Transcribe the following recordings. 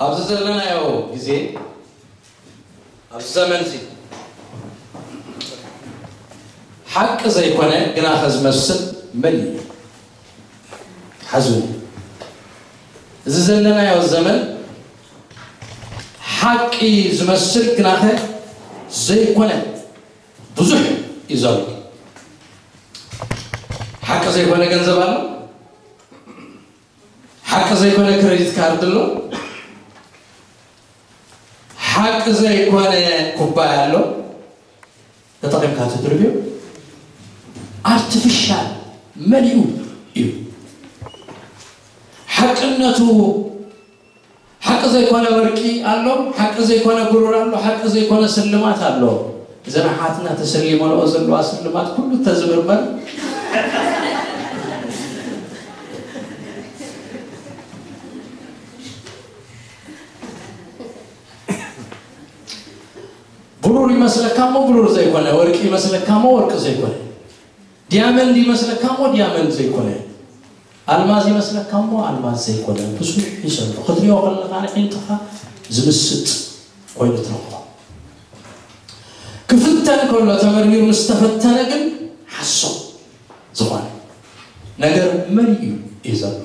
ኣብዚ ዘለናዮ ግዜ፣ ኣብዚ ዘመን እዚ ሓቂ ዘይኮነ ግናኸ ዝመስል መን እዩ? ሓዙ፣ እዚ ዘለናዮ ዘመን ሓቂ ዝመስል ግናኸ ዘይኮነ ብዙሕ እዩ ዘሎ። ሓቂ ዘይኮነ ገንዘብ ኣሎ። ሓቂ ዘይኮነ ክሬዲት ካርድ ኣሎ። ሓቂ ዘይኮነ ኩባያ ኣሎ። ተጠቒምካ ትትርብዮ ኣርቲፊሻል መሊኡ እዩ። ሓቅነቱ ሓቂ ዘይኮነ ወርቂ ኣሎ። ሓቂ ዘይኮነ ብሩር ኣሎ። ሓቂ ዘይኮነ ስልማት ኣሎ። እዘን ኣሓትና ተሰሊመንኦ ዘለዋ ስልማት ኩሉ ተዝምርመር፣ ብሩር ይመስለካ እሞ ብሩር ዘይኮነ፣ ወርቂ ይመስለካ እሞ ወርቂ ዘይኮነ፣ ዲያመንድ ይመስለካ እሞ ዲያመንድ ዘይኮነ፣ ኣልማዝ ይመስለካ እሞ ኣልማዝ ዘይኮነ ብዙሕ እዩ ዘሎ። ክትሪኦ ከለኻ ንዒንትኻ ዝምስጥ ኮይኑ ትረኽቦ። ክፍተን ከሎ ተመርሚሩ ምስ ተፈተነ ግን ሓሶት ዝኾነ ነገር መሊኡ እዩ ዘሎ።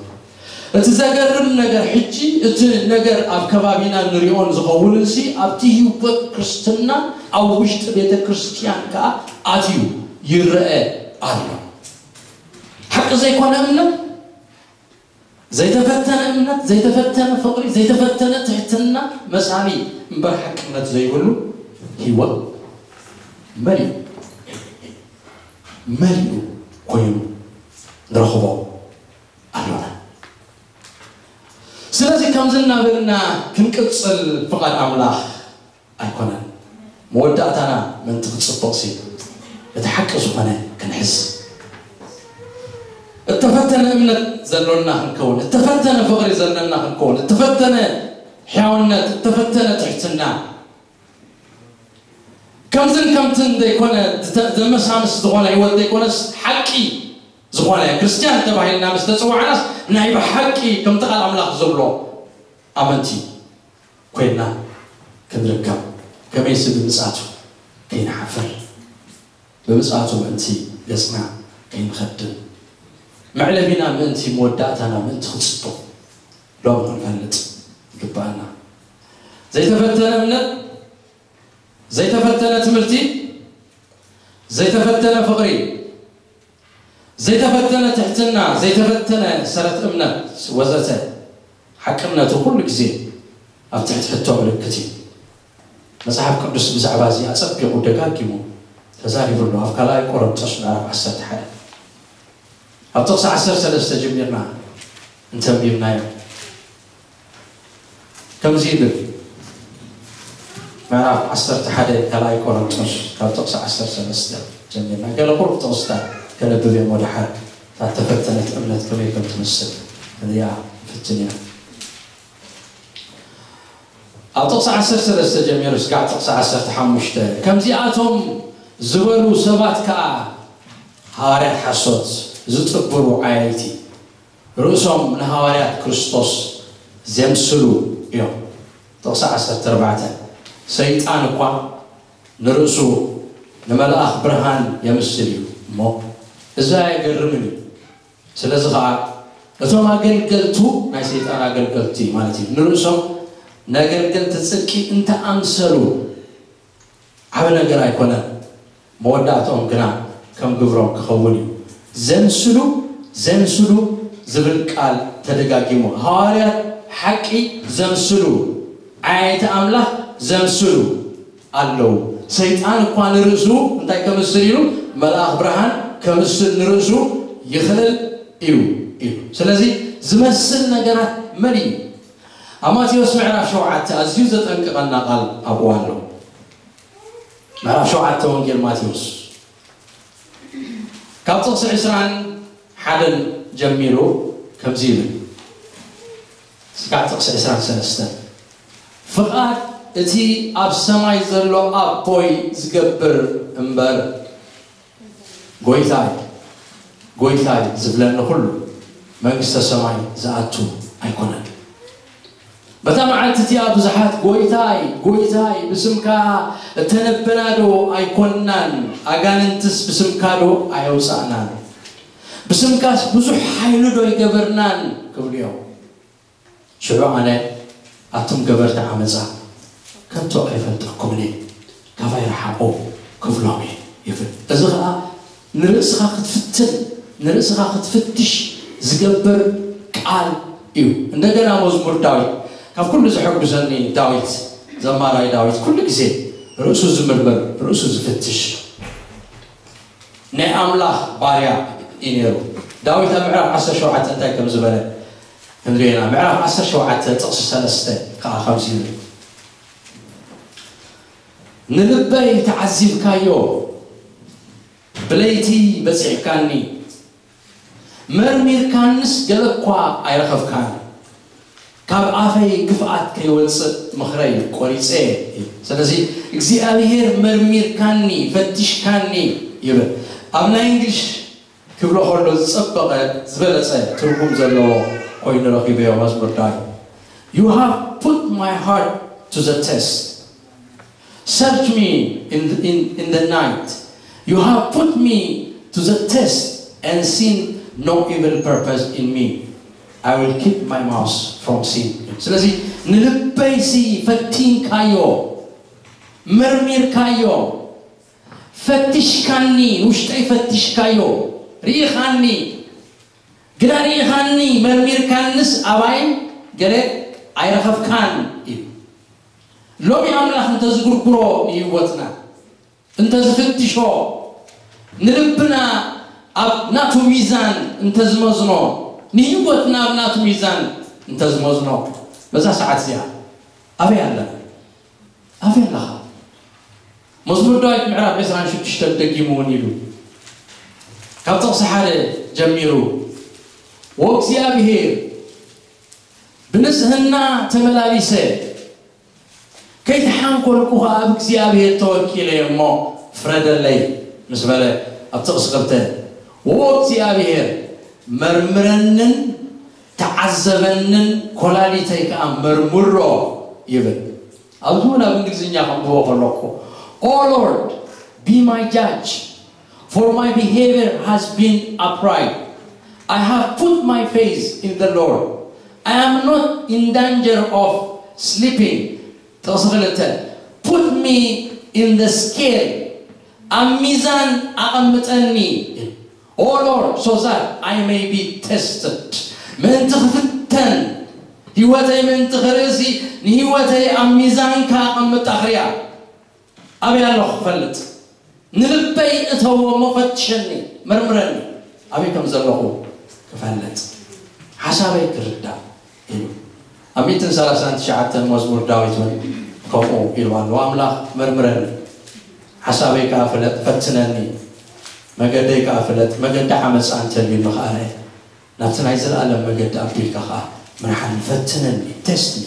እቲ ዘገርም ነገር ሕጂ፣ እቲ ነገር ኣብ ከባቢና ንሪኦን ዝኸውንን ሲ ኣብቲ ህይወት ክርስትና ኣብ ውሽጢ ቤተ ክርስቲያን ከኣ ኣትዩ ይረአ ኣሎ። ሓቂ ዘይኮነ እምነት፣ ዘይተፈተነ እምነት፣ ዘይተፈተነ ፍቕሪ፣ ዘይተፈተነ ትሕትና መሳሊ እምበር ሓቅነት ዘይብሉ ህይወት መሊኡ መሊኡ ኮይኑ ንረኽቦ ኣሎና። ስለዚ ከምዚ እናበልና ክንቅጽል ፍቓድ ኣምላኽ ኣይኮነን። መወዳእታና ምእንቲ ክጽብቕ ሲ እቲ ሓቂ ዝኾነ ክንሕዝ፣ እተፈተነ እምነት ዘሎና ክንከውን፣ እተፈተነ ፍቕሪ ዘለና ክንከውን፣ እተፈተነ ሕያውነት፣ እተፈተነ ትሕትና፣ ከምዝን ከምትን ዘይኮነ፣ ዝተ-፣ ዘመሳምስ ዝኾነ ህይወት ዘይኮነስ፣ ሓቂ ዝኾነ ክርስትያን ተባሂልና ምስ ተጽዋዕናስ፣ ናይ ብሓቂ ከምቲ ቃል ኣምላኽ ዝብሎ ኣመንቲ ኮይንና ክንርከብ፣ ከመይሲ ብምጽኣቱ ከይንሓፍር፣ ብምጽኣቱ ምእንቲ ገጽና ከይንኸድን፣ መዕለቢና ምእንቲ መወዳእታና ምእንቲ ክጽብቕ ሎም ክንፈልጥ ይግብኣና። ዘይተፈተነ እምነት፣ ዘይተፈተነ ትምህርቲ፣ ዘይተፈተነ ፍቕሪ፣ ዘይተፈተነ ትሕትና፣ ዘይተፈተነ ሰረት እምነት ወዘተ፣ ሓቅነቱ ኩሉ ግዜ ኣብ ትሕቲ ሕቶ ምልክት እዩ። መጽሓፍ ቅዱስ ብዛዕባ እዚ ኣጸቢቑ ደጋጊሙ ተዛሪቡ ኣሎ። ኣብ ካልኣይ ቆሮንቶስ ምዕራፍ ዓሰርተ ሓደ፣ ኣብ ጥቕሲ ዓሰርተ ሰለስተ ጀሚርና እንተንቢብናዮ፣ ከምዚ ይብል። ምዕራፍ ዓሰርተ ሓደ ካልኣይ ቆሮንቶስ፣ ካብ ጥቕሲ ዓሰርተ ሰለስተ ጀሚርና፣ ገለ ቁሩብ ጥቕስታት ከነብብ እዮም። ወደሓር እታ ተፈተነት እምነት ከመይ ከም ትመስል እዚኣ ንፍትን ኢና። ኣብ ጥቕሲ ዓሰርተ ሰለስተ ጀሚሩ እስካዕ ጥቕሲ ዓሰርተ ሓሙሽተ፣ ከምዚኣቶም ዝበሉ ሰባት ከኣ ሃዋርያት ሓሶት ዝጥብሩ ዓያይቲ፣ ርእሶም ንሃዋርያት ክርስቶስ ዘምስሉ እዮም። ጥቕሲ ዓሰርተ ኣርባዕተ፣ ሰይጣን እኳ ንርእሱ ንመልኣኽ ብርሃን የምስል እዩ እሞ፣ እዚ ኣየገርምን እዩ። ስለዚ ኸዓ እቶም ኣገልገልቱ ናይ ሰይጣን ኣገልገልቲ ማለት እዩ፣ ንርእሶም ነገልገልቲ ጽድቂ እንተኣምሰሉ፣ ዓቢ ነገር ኣይኮነን፣ መወዳእትኦም ግና ከም ግብሮም ክኸውን እዩ። ዘምስሉ፣ ዘምስሉ ዝብል ቃል ተደጋጊሙ። ሃዋርያት ሓቂ ዘምስሉ፣ ዓያይቲ ኣምላኽ ዘምስሉ ኣለዉ። ሰይጣን እኳ ንርእሱ እንታይ ከምስል ኢሉ? መልኣኽ ብርሃን ከምስል ንርእሱ ይኽእል እዩ ኢሉ። ስለዚ ዝመስል ነገራት መን እዩ? ኣብ ማቴዎስ ምዕራፍ ሸውዓተ ኣዝዩ ዘጠንቅቐና ቃል ኣብኡ ኣሎ። ምዕራፍ ሸውዓተ ወንጌል ማቴዎስ ካብ ጥቕሲ ዕስራን ሓደን ጀሚሩ ከምዚ ይብል። ስጋዕ ጥቕሲ ዕስራን ሰለስተን፣ ፍቓድ እቲ ኣብ ሰማይ ዘሎ ኣቦይ ዝገብር እምበር፣ ጎይታይ፣ ጎይታይ ዝብለኒ ኩሉ መንግስተ ሰማይ ዝኣቱ ኣይኮነን። በታ መዓልቲ እቲኣ ብዙሓት፣ "ጎይታይ፣ ጎይታይ፣ ብስምካ እተነበና ዶ ኣይኮንናን? ኣጋንንትስ ብስምካ ዶ ኣየውጻእናን? ብስምካስ ብዙሕ ሓይሊ ዶ ኣይገበርናን?" ክብሉ እዮም። ሽዑ ኣነ፣ "ኣቱም ገበርቲ ዓመጻ፣ ከቶ ኣይፈልጠኩምን እየ፣ ካባይ ረሓቑ" ክብሎም እየ ይብል። እዚ ኸኣ ንርእስኻ ክትፍትን፣ ንርእስኻ ክትፍትሽ ዝገብር ቃል እዩ። እንደገና መዝሙር ዳዊት፣ ካብ ኩሉ ዘሐጉሰኒ ዳዊት፣ ዘማራይ ዳዊት ኩሉ ግዜ ርእሱ ዝምርምር፣ ርእሱ ዝፍትሽ ናይ ኣምላኽ ባርያ እዩ ነይሩ። ዳዊት ኣብ ምዕራፍ ዓሰርተ ሸውዓተ እንታይ ከም ዝበለ ክንርኢ ኢና። ምዕራፍ ዓሰርተ ሸውዓተ ጥቕሲ ሰለስተ ከኣ ከምዚ ይብል፣ "ንልበይ ተዓዚብካዮ፣ ብለይቲ በጺሕካኒ፣ መርሚርካንስ ገለ እኳ ኣይረኸብካን። ካብ ኣፈይ ክፍኣት ከይወጽእ ምኽረይ ቆሪጸ" እዩ። ስለዚ እግዚኣብሔር መርሚርካኒ፣ ፈቲሽካኒ ይብል። ኣብ ናይ እንግሊሽ ክብሎ ከሎ ዝጸበቐ ዝበለጸ ትርጉም ዘለዎ ኮይኑ ረኺበዮ መዝሙር ዳዊት። "You have put my heart to the test. Search me in, in, in the night. You have put me to the test and seen no evil purpose in me. I will keep my mouth from sin." ስለዚ ንልበይሲ ፈቲንካዮ፣ መርሚርካዮ፣ ፈቲሽካኒ፣ ውሽጠይ ፈቲሽካዮ፣ ርኢኻኒ፣ ግና ርኢኻኒ፣ መርሚርካንስ ኣባይ ገለ ኣይረኸብካን እዩ። ሎሚ ኣምላኽ እንተዝጉርጉሮ ንህይወትና፣ እንተዝፍትሾ፣ ንልብና ኣብ ናቱ ሚዛን እንተዝመዝኖ፣ ንህይወትና ኣብ ናቱ ሚዛን እንተዝመዝኖ፣ በዛ ሰዓት እዚኣ ኣበይ ኣለና? ኣበይ ኣለኻ? መዝሙር ዳዊት ምዕራፍ ዕስራን ሽዱሽተን ደጊሙ እውን ኢሉ፣ ካብ ጥቕሲ ሓደ ጀሚሩ፣ "ወእግዚኣብሔር ብንጽህና ተመላሊሰ፣ ከይተሓንኮልኩ ኸኣ ኣብ እግዚኣብሔር ተወኪለ እሞ ፍረደለይ" ምስ በለ፣ ኣብ ጥቕሲ ክልተ፣ "ወእግዚኣብሔር መርምረንን ተዓዘበንን፣ ኮላሊተይ ከኣ መርምሮ" ይብል። ኣብዚ እውን ኣብ እንግሊዝኛ ከንብቦ ከለኹ፣ "O Lord, be my judge, for my behavior has been upright. I have put my faith in the Lord. I am not in danger of slipping." ጥቕሲ ክልተ፣ "Put me in the scale፣ ኣብ ሚዛን ኣቐምጠኒ፣ O Lord, so that I may be tested፣ ምእንቲ ክፍተን፣ ህይወተይ ምእንቲ ክርእሲ፣ ንህይወተይ ኣብ ሚዛንካ ኣቐምጣ ክሪኣ፣ ኣበይ ኣለኹ ክፈልጥ፣ ንልበይ እተዎ እሞ ፈትሸኒ፣ መርምረኒ፣ ኣበይ ከም ዘለኹ ክፈልጥ፣ ሓሳበይ ክርዳእ" ኢሉ። ኣብ ሚእትን ሰላሳን ትሽዓተን መዝሙር ዳዊት እውን ከምኡ ኢሉ ኣሎ፣ "ኣምላኽ መርምረኒ፣ ሓሳበይ ከኣ ፍለጥ፣ ፈትነኒ፣ መገደይ ከኣ ፍለጥ፣ መገዲ ዓመጻ እንተልዩኒ ከኣ ርእ፣ ናብቲ ናይ ዘለኣለም መገዲ ኣቢልካ ከኣ ምርሓኒ፣ ፈትነኒ፣ test me፣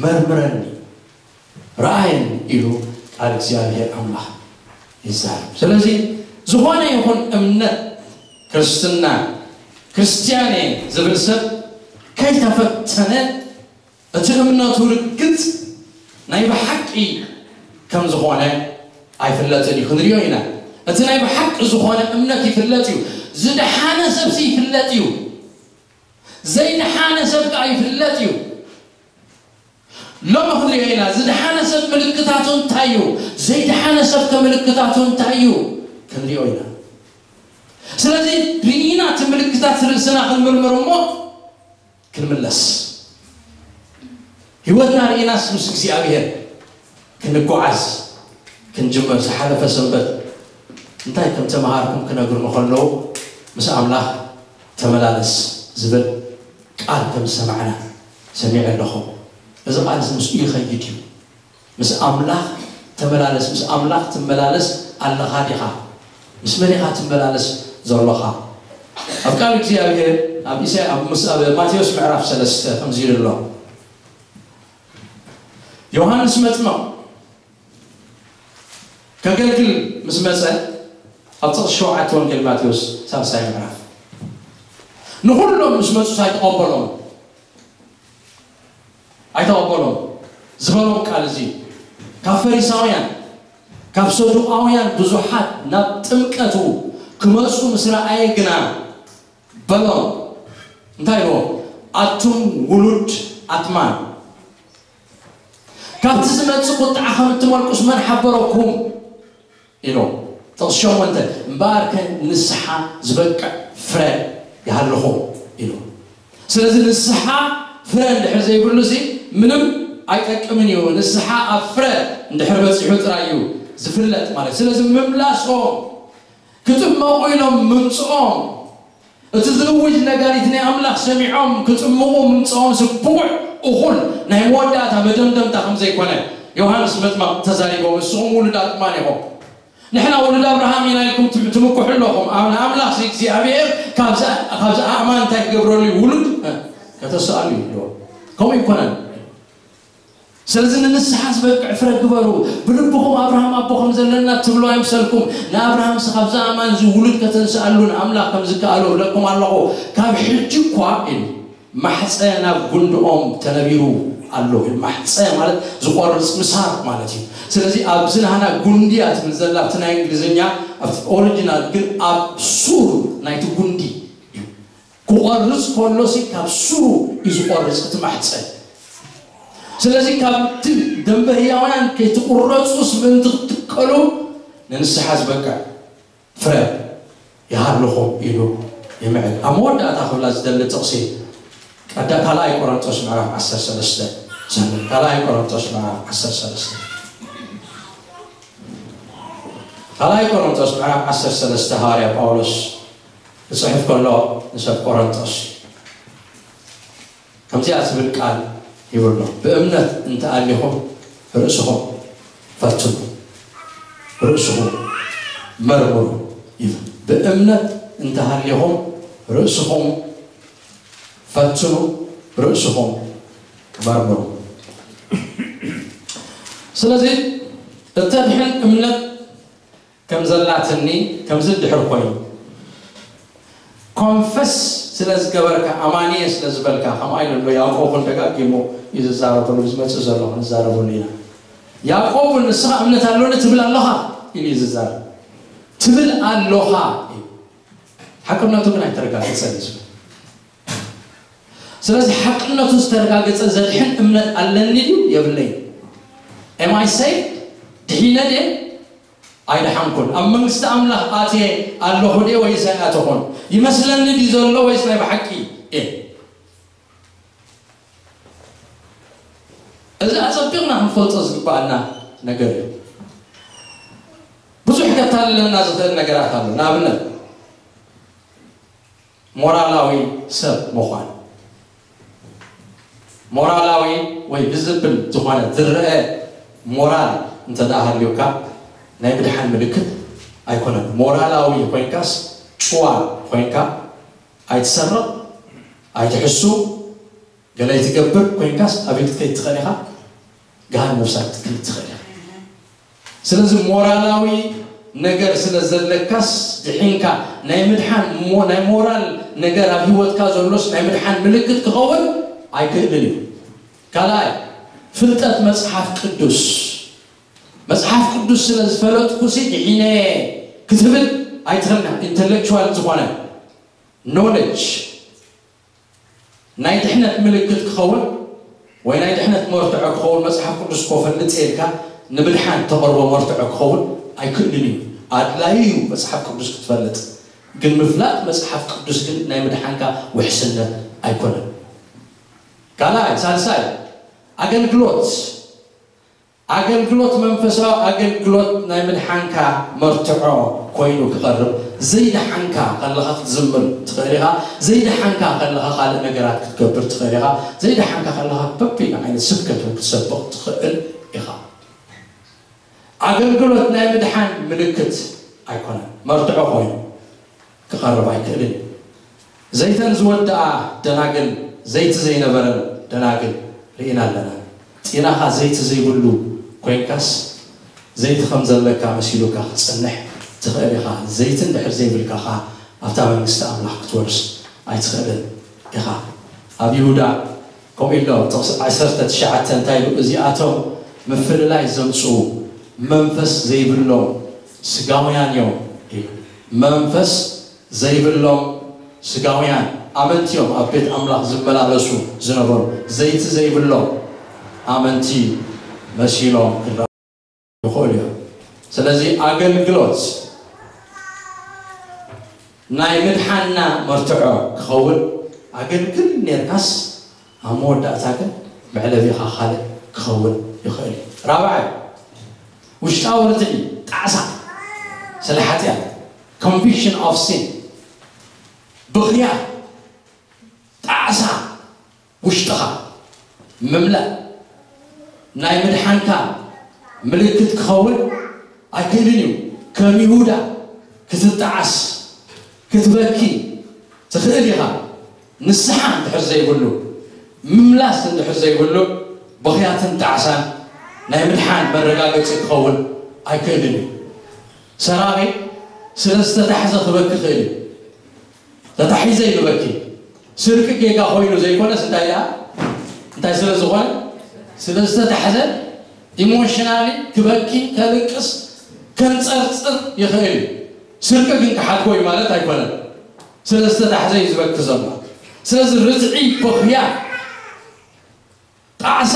መርምረኒ፣ ረኣየኒ" ኢሉ ቃል እግዚኣብሔር ኣምላኽ ይዛረብ። ስለዚ ዝኾነ ይኹን እምነት ክርስትና፣ ክርስትያን እየ ዝብል ሰብ ከይተፈተነ እቲ እምነቱ ርግጽ ናይ ብሓቂ ከም ዝኾነ ኣይፍለጥን እዩ። ክንሪኦ ኢና። እቲ ናይ ብሓቂ ዝኾነ እምነት ይፍለጥ እዩ። ዝደሓነ ሰብሲ ይፍለጥ እዩ። ዘይደሓነ ሰብ ከኣ ይፍለጥ እዩ። ሎሚ ክንሪኦ ኢና። ዝደሓነ ሰብ ምልክታቱ እንታይ እዩ? ዘይደሓነ ሰብ ከ ምልክታቱ እንታይ እዩ? ክንሪኦ ኢና። ስለዚ ርኢና እቲ ምልክታት ርእስና ክንምርምር እሞ ክንምለስ፣ ህይወትና ርኢናስ ምስ እግዚኣብሔር ክንጓዓዝ ክንጅምር፣ ዝሓለፈ ሰንበት እንታይ ከም ተምሃርኩም ክነግሩኒ ከለዉ፣ ምስ ኣምላኽ ተመላለስ ዝብል ቃል ከም ዝሰማዕና ሰሚዐ ኣለኹ። እዚ ቃል እዚ ምስኡ ይኸይድ እዩ። ምስ ኣምላኽ ተመላለስ፣ ምስ ኣምላኽ ትመላለስ ኣለኻ ዲኻ? ምስ መን ኢኻ ትመላለስ ዘሎኻ? ኣብ ቃል እግዚኣብሔር ኣብ ኢሳያ-፣ ኣብ ምስ-፣ ኣብ ማቴዎስ ምዕራፍ ሰለስተ ከምዚ ኢሉ ኣሎ። ዮሃንስ መጥምቕ ከገልግል ምስ መጸ፣ ኣብ ጥቕሲ ሸውዓተ ወንጌል ማቴዎስ ሳልሳይ ምዕራፍ፣ ንኹሎም ምስ መጹ ኣይተቐበሎም። ተቐበሎም ዝበሎም ቃል እዚ ካብ ፈሪሳውያን ካብ ሰዱቃውያን ብዙሓት ናብ ጥምቀቱ ክመፁ ምስ ረኣየ ግና በሎም። እንታይ ኢልዎ? ኣቱም ውሉድ ኣትማን፣ ካብቲ ዝመጽእ ቁጥዓ ከም እትመልቁስ መን ሓበረኩም? ኢሎ። ጥቕሲ ሸሞንተ፣ እምበኣርከ ንስሓ ዝበቅዕ ፍረ ይሃልኹም ኢሎ። ስለዚ ንስሓ ፍረ እንድሕር ዘይብሉ ሲ ምንም ኣይጠቅምን እዩ። ንስሓ ኣብ ፍረ እንድሕር በጺሑ ጥራይ እዩ ዝፍለጥ ማለት። ስለዚ ምምላሶም ክጥመቑ ኢሎም ምምፅኦም እቲ ዝእውጅ ነጋሪት ናይ ኣምላኽ ሰሚዖም ክጥምቑ ምምፅኦም ስቡዕ እኹል ናይ መወዳእታ መደምደምታ ከም ዘይኮነ ዮሃንስ መጥመቕ ተዛሪቦም። ንስኹም ውሉዳት ማን ኢኹም? ንሕና ውሉድ ኣብርሃም ኢና ኢልኩም ትም- ትምክሑ ኣለኹም። ኣብ ንኣምላኽ እግዚኣብሔር ካብዚ ካብዚ ኣእማን እንታይ ክገብረሉ እዩ? ውሉድ ከተስኣሉ እዩ። ከምኡ ይኮነን። ስለዚ ንንስሓ ዝበቅዕ ፍረ ግበሩ። ብልብኹም ኣብርሃም ኣቦ ከም ዘለና ትብሉ ኣይምሰልኩም። ንኣብርሃምስ ካብዚ ኣእማን እዚ ውሉድ ከተንስኣሉ ንኣምላኽ ከም ዝከኣሎ እብለኩም ኣለኹ። ካብ ሕጂ እኳ ኢሉ ማሕፀ ናብ ጉንድኦም ተነቢሩ ኣሎ። ማሕፀ ማለት ዝቆርፅ ምሳር ማለት እዩ። ስለዚ ኣብዚ ናህና ጉንዲ እያ ትብል ዘላ ኣብቲ ናይ እንግሊዝኛ፣ ኣብቲ ኦሪጂናል ግን ኣብ ሱር ናይቲ ጉንዲ እዩ። ክቆርፅ ከሎ ሲ ካብ ሱሩ እዩ ዝቆርፅ እቲ ማሕፀን። ስለዚ ካብቲ ደንበ ህያውያን ከይትቁረፁስ ምእንቲ ክትከሉ ንንስሓ ዝበቅዕ ፍረ ይሃልኹም ኢሉ ይምዕድ። ኣብ መወዳእታ ክብላ ዝደሊ ጥቕሲ ቀዳ ካልኣይ ቆሮንጦስ ምዕራፍ ዓሰርተ ሰለስተ ዘሎ። ካልኣይ ቆሮንጦስ ምዕራፍ ዓሰርተ ሰለስተ ካልኣይ ቆሮንጦስ ምዕራፍ ዓሰርተ ሰለስተ ሃዋርያ ጳውሎስ ክጽሕፍ ከሎ ንሰብ ቆሮንጦስ ከምዚኣ ትብል ቃል ይብሎ። ብእምነት እንተኣሊኹም ርእስኹም ፈትኑ፣ ርእስኹም መርምሩ ይብል። ብእምነት እንተሃሊኹም ርእስኹም ፈትኑ፣ ርእስኹም መርምሩ። ስለዚ እተድሕን እምነት ከም ዘላትኒ ከምዚ እንድሕር ኮይኑ ኮንፈስ ስለ ዝገበርካ ኣማንየ ስለ ዝበልካ ከምኣ ኢሉ ኣሎ። ያዕቆብ እውን ደጋጊሙ እዩ ዝዛረበሉ። ዝመፅእ ዘሎ ክንዛረበሉ ኢና። ያዕቆብ እውን ንስኻ እምነት ኣሎኒ ትብል ኣለኻ ኢሉ እዩ ዝዛረብ። ትብል ኣለኻ እዩ። ሓቅነቱ ግን ኣይተረጋገፀን እዩ ዝብል። ስለዚ ሓቅነቱ ዝተረጋገፀ ዘድሕን እምነት ኣለኒ ድዩ የብለይ? Am I saved? ድሒነ ድየ? ኣይደሓንኩን። ኣብ መንግስቲ ኣምላኽ ኣትየ ኣለኹ ድየ ወይስ ኣይኣተኹን? ይመስለኒ ድዩ ዘሎ ወይስ ናይ ብሓቂ እየ? እዚ ኣጸቢቕና ክንፈልጦ ዝግባኣና ነገር እዩ። ብዙሕ ከታልለና ዝኽእል ነገራት ኣሎ። ንኣብነት ሞራላዊ ሰብ ምዃን። ሞራላዊ ወይ ቪዝብል ዝኾነ ዝረአ ሞራል እንተ ደኣ ሃልዩካ ናይ ምድሓን ምልክት ኣይኮነን። ሞራላዊ ኮይንካስ ጭዋ ኮይንካ ኣይትሰርቕ፣ ኣይትሕሱ፣ ገለ ኣይትገብር ኮይንካስ ኣበይ ክትከይድ ትኽእል ኢኻ? ገሃነም እሳት ክትከይድ ትኽእል ኢኻ። ስለዚ ሞራላዊ ነገር ስለ ዘለካስ ድሒንካ ናይ ምድሓን ሞ- ናይ ሞራል ነገር ኣብ ህይወትካ ዘሎስ ናይ ምድሓን ምልክት ክኸውን ኣይክእልን እዩ። ካልኣይ ፍልጠት መጽሓፍ ቅዱስ። መጽሓፍ ቅዱስ ስለ ዝፈለጥኩሲ ድሒነ ክትብል ኣይትኽእልና። ኢንተሌክቹዋል ዝኾነ ኖሌጅ ናይ ድሕነት ምልክት ክኸውን ወይ ናይ ድሕነት መርትዖ ክኸውን መጽሓፍ ቅዱስ እኮ ፈልጥ ኢልካ ንምድሓን ተቕርቦ መርትዖ ክኸውን ኣይክእልን እዩ። ኣድላዩ እዩ መጽሓፍ ቅዱስ ክትፈልጥ፣ ግን ምፍላጥ መጽሓፍ ቅዱስ ግን ናይ ምድሓንካ ውሕስነት ኣይኮነን። ካልኣይ ሳልሳይ ኣገልግሎት ኣገልግሎት መንፈሳዊ ኣገልግሎት ናይ ምድሓንካ መርትዖ ኮይኑ ክቐርብ። ዘይደሓንካ ከለኻ ክትዝምር ትኽእል ኢኻ። ዘይደሓንካ ከለኻ ካልእ ነገራት ክትገብር ትኽእል ኢኻ። ዘይደሓንካ ከለኻ በቢና ዓይነት ስብከት እውን ክትሰብኽ ትኽእል ኢኻ። ኣገልግሎት ናይ ምድሓን ምልክት ኣይኮነን፣ መርትዖ ኮይኑ ክቐርብ ኣይክእልን እዩ። ዘይተን ዝወድኣ ደናግል ዘይቲ ዘይነበረን ደናግል ርኢና ኣለና። ጢናኻ ዘይቲ ዘይብሉ ኮይንካስ ዘይቲ ከም ዘለካ መሲሉካ ክትጸንሕ ትኽእል ኢኻ። ዘይቲ እንድሕር ዘይብልካ ኸኣ ኣብታ መንግስቲ ኣምላኽ ክትወርስ ኣይትኽእልን ኢኻ። ኣብ ይሁዳ ከምኡ ኢሎ ጥቕሲ ዓሰርተ ትሽዓተ እንታይ ኢሉ? እዚኣቶም ምፍልላይ ዘምፅኡ መንፈስ ዘይብሎም ስጋውያን እዮም ኢሉ። መንፈስ ዘይብሎም ስጋውያን ኣመንቲ እዮም ኣብ ቤት ኣምላኽ ዝመላለሱ ዝነበሩ። ዘይቲ ዘይብሎም ኣመንቲ መሲሎም ክረኣዩ ይኽእሉ እዮም። ስለዚ ኣገልግሎት ናይ ምድሓንና መርትዖ ክኸውን ኣገልግል ኔርካስ ኣብ መወዳእታ ግን መዕለቢኻ ካልእ ክኸውን ይኽእል እዩ። ራብዓይ ውሽጣዊ ርትዒ ጣዕሳ ስለ ሓጢኣት፣ conviction of sin፣ ብኽያት ጣዕሳ ውሽጥኻ ምምላእ ናይ ምድሓንካ ምልክት ክኸውን ኣይክእልን እዩ። ከም ይሁዳ ክትጣዓስ ክትበኪ ትኽእል ኢኻ። ንስሓ እንድሕር ዘይብሉ ምምላስ እንድሕር ዘይብሉ ብኽያትን ጣዕሳን ናይ ምድሓን መረጋገፂ ክኸውን ኣይክእልን እዩ። ሰራቒ ስለ ዝተታሕዘ ክበኪ ክእል እዩ። ተታሒዘ ይበኪ። ስርቂ ጌጋ ኮይኑ ዘይኮነስ እንታይ ደኣ እንታይ ስለ ዝኾነ ስለ ዝተታሕዘ ኢሞሽናሊ ክበኪ ከልቅስ ከንፀርፅር ይኽእል እዩ። ስርቂ ግን ክሓድጎ እዩ ማለት ኣይኮነን። ስለ ዝተታሕዘ እዩ ዝበኪ ዘሎ። ስለዚ ርትዒ ብኽያ ጣዕሳ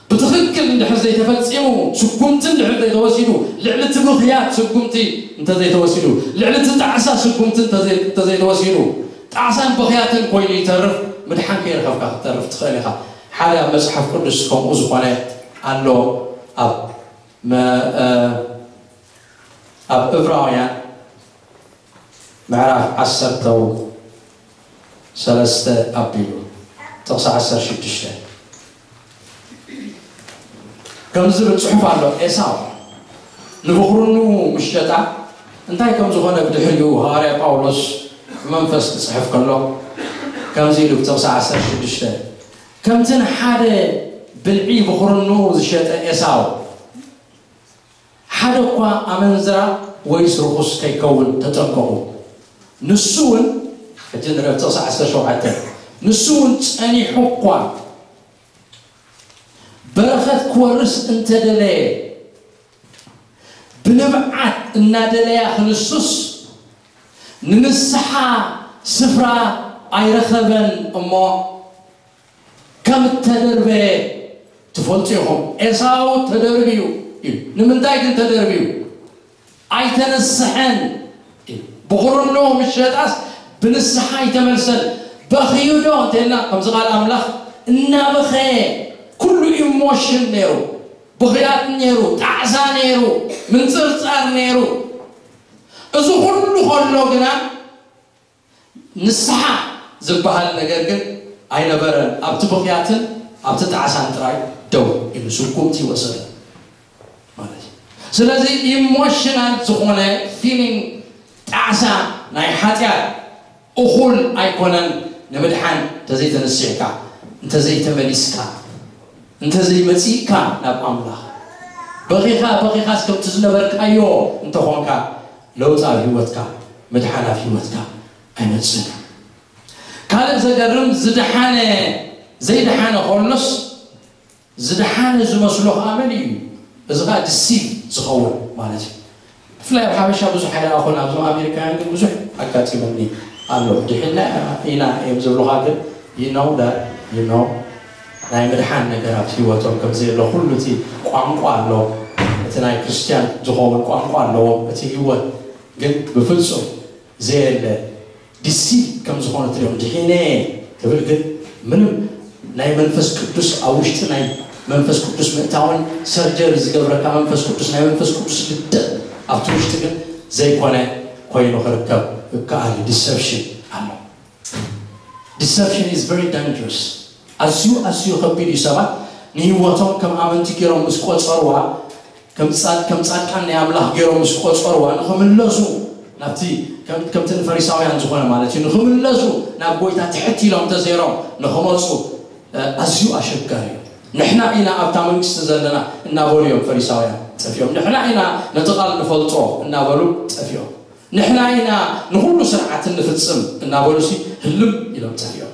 ብትኽክል እንድሕር ዘይተፈፂሙ ስጉምቲ እንድሕር ዘይተወሲዱ ልዕሊ እቲ ብኽያት ስጉምቲ እንተዘይተወሲዱ ልዕሊ እቲ ጣዕሳ ስጉምቲ እንተዘይተወሲዱ ጣዕሳን ብኽያትን ኮይኑ ይተርፍ። ምድሓን ከይረኸብካ ክትተርፍ ትኽእል ኢኻ። ሓደ ኣብ መፅሓፍ ቅዱስ ከምኡ ዝኾነ ኣሎ። ኣብ ኣብ እብራውያን ምዕራፍ ዓሰርተ ሰለስተ ኣቢሉ ጥቕሲ ዓሰርተ ሽዱሽተ ከምዚ ዝብል ፅሑፍ ኣሎ። ኤሳው ንብኽርኑ ምስ ሸጣ እንታይ ከም ዝኾነ ብድሕሪኡ ሃዋርያ ጳውሎስ ብመንፈስ ክፅሕፍ ከሎ ከምዚ ኢሉ ብጥቕሲ ዓሰርተ ሽዱሽተ ከምቲ ንሓደ ብልዒ ብኽርኑ ዝሸጠ ኤሳው ሓደ እኳ ኣመንዝራ ወይስ ርኹስ ከይከውን ተጠንቀቑ። ንሱ እውን ሕጂ ንረብ ጥቕሲ ዓሰርተ ሸውዓተ ንሱ እውን ጸኒሑ እኳ በረኸት ክወርስ እንተደለየ ብንብዓት እናደለያ ክንሱስ ንንስሓ ስፍራ ኣይረኸበን እሞ ከም እተደርበየ ትፈልጡ ኢኹም። ኤሳው ተደርብዩ እዩ። ንምንታይ ግን ተደርብዩ? ኣይተነስሐን እዩ። ብኹርኖ ምሸጣስ ብንስሓ ኣይተመልሰን። በኽዩ ዶ እንተልና ከምዚ ቃል ኣምላኽ እናበኸየ ኩሉ ኢሞሽን ነይሩ፣ ብኽያት ነይሩ፣ ጣዕሳ ነይሩ፣ ምንፅርፃር ነይሩ። እዚ ኩሉ ከሎ ግና ንስሓ ዝበሃል ነገር ግን ኣይነበረን። ኣብቲ ብኽያትን ኣብቲ ጣዕሳን ጥራይ ደው ኢሉ ስጉምቲ ወሰደ ማለት እዩ። ስለዚ ኢሞሽናል ዝኾነ ፊሊንግ ጣዕሳ ናይ ሓጢኣት እኹል ኣይኮነን። ንምድሓን እንተዘይተነሲሕካ እንተዘይተመሊስካ እንተዘይመፂእካ ናብ ኣምላኽ በኺኻ በኺኻስ ከምቲ ዝነበርካዮ እንተኾንካ ለውጢ ኣብ ህይወትካ ምድሓን ኣብ ህይወትካ ኣይመፅእን። ካልእ ዘገርም ዝደሓነ ዘይደሓነ ከሎስ ዝደሓነ ዝመስሎ ከዓ መን እዩ? እዚ ከዓ ድሲቭ ዝኸውን ማለት እዩ። ብፍላይ ኣብ ሓበሻ ብዙሕ ኣይረኣኹን፣ ኣብዞም ኣሜሪካውያን ግን ብዙሕ ኣጋጢሙኒ ኣሎ። ድሒና ኢና እዮም ዝብሉኻ፣ ግን you know that you know ናይ ምድሓን ነገራት ህይወቶም ከም ዘየሎ ኩሉ እቲ ቋንቋ ኣሎ፣ እቲ ናይ ክርስትያን ዝኸውን ቋንቋ ኣለዎም። እቲ ህይወት ግን ብፍጹም ዘየለ ዲሲቭ ከም ዝኾነ ትሪኦም ድሒነ ክብል ግን ምንም ናይ መንፈስ ቅዱስ ኣብ ውሽጢ ናይ መንፈስ ቅዱስ ምእታውን ሰርጀሪ ዝገብረካ መንፈስ ቅዱስ ናይ መንፈስ ቅዱስ ልደት ኣብቲ ውሽጢ ግን ዘይኮነ ኮይኑ ክርከብ ይከኣል። ዲሰፕሽን ኣሎ። Deception is very dangerous። ኣዝዩ ኣዝዩ ከቢድ እዩ። ሰባት ንህይወቶም ከም ኣመንቲ ገይሮም ምስ ቆፀርዋ ከም ፃድ ከም ፃድቃን ናይ ኣምላኽ ገይሮም ምስ ቆፀርዋ ንኽምለሱ ናብቲ ከም- ከምቲ ንፈሪሳውያን ዝኾነ ማለት እዩ ንኽምለሱ ናብ ጎይታ ትሕት ኢሎም ተዘይሮም ንኽመፁ እ፣ ኣዝዩ ኣሸጋሪ እዩ። ንሕና ኢና ኣብታ መንግስቲ ዘለና እናበሉ እዮም ፈሪሳውያን ጠፊኦም። ንሕና ኢና ነቲ ቃል ንፈልጦ እናበሉ ጠፊኦም። ንሕና ኢና ንኹሉ ስርዓት እንፍፅም እናበሉ ሲ ህልም ኢሎም ጠፊኦም።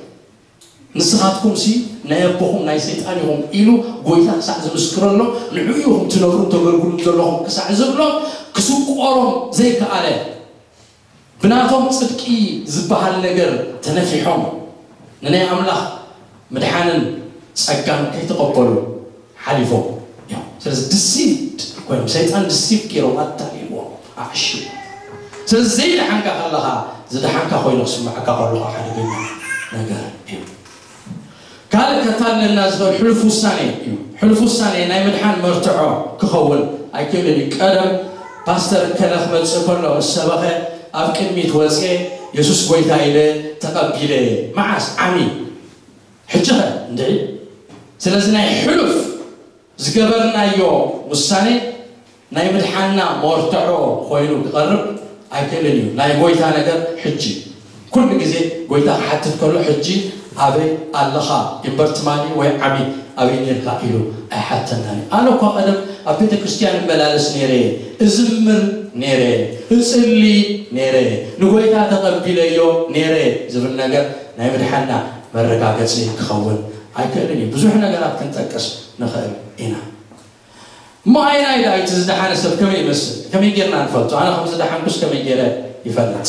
ንስኻትኩምሲ ናይ ኣቦኹም ናይ ሰይጣን ኢኹም ኢሉ ጎይታ ክሳዕ ዝምስክረሎም፣ ንዕኡ ኢኹም ትነብሩን ተገልግሉን ዘለኹም ክሳዕ ዝብሎም፣ ክስቆሮም ዘይከኣለ፣ ብናቶም ጽድቂ ዝበሃል ነገር ተነፊሖም፣ ንናይ ኣምላኽ ምድሓንን ጸጋን ከይተቐበሉ ሓሊፎም እዮም። ስለዚ ዲሲቭድ ኮይኖም፣ ሰይጣን ዲሲቭ ገይሮም ኣታሊልዎም ኣዕሽዩ። ስለዚ ዘይደሓንካ ከለኻ ዝደሓንካ ኮይኑ ክስምዓካ ከሎ ሓደገኛ ነገር እዩ። ካልእ ከታልለና ዝኽእል ሕሉፍ ውሳኔ እዩ። ሕሉፍ ውሳኔ ናይ ምድሓን መርትዖ ክኸውን ኣይክእልን እዩ። ቀደም ፓስተር ከለ ክመጽእ ከሎ ምስ ሰበኸ ኣብ ቅድሚት ወጽኤ የሱስ ጎይታ ኢለ ተቐቢለ። መዓስ ዓሚ ሕጂ ኸ እንድዒ። ስለዚ ናይ ሕሉፍ ዝገበርናዮ ውሳኔ ናይ ምድሓንና መርትዖ ኮይኑ ክቐርብ ኣይክእልን እዩ። ናይ ጎይታ ነገር ሕጂ ኩሉ ግዜ ጎይታ ክሓትት ከሎ ሕጂ ኣበይ ኣለኻ? እምበር ትማሊ ወይ ዓሚ ኣበይ ነርካ ኢሉ ኣይሓተናን እዩ። ኣነ እኳ ቀደም ኣብ ቤተ ክርስቲያን እመላለስ ነይረ፣ እዝምር ነይረ፣ እጽሊ ነይረ፣ ንጎይታ ተቐቢለዮ ነይረ ዝብል ነገር ናይ ምድሓንና መረጋገጺ ክኸውን ኣይክእልን እዩ። ብዙሕ ነገራት ክንጠቅስ ንኽእል ኢና። እሞ ኣየናይ ደኣ እቲ ዝደሓነ ሰብ ከመይ ይመስል? ከመይ ጌርና ንፈልጦ? ኣነ ከም ዝደሓንኩስ ከመይ ጌረ ይፈልጥ?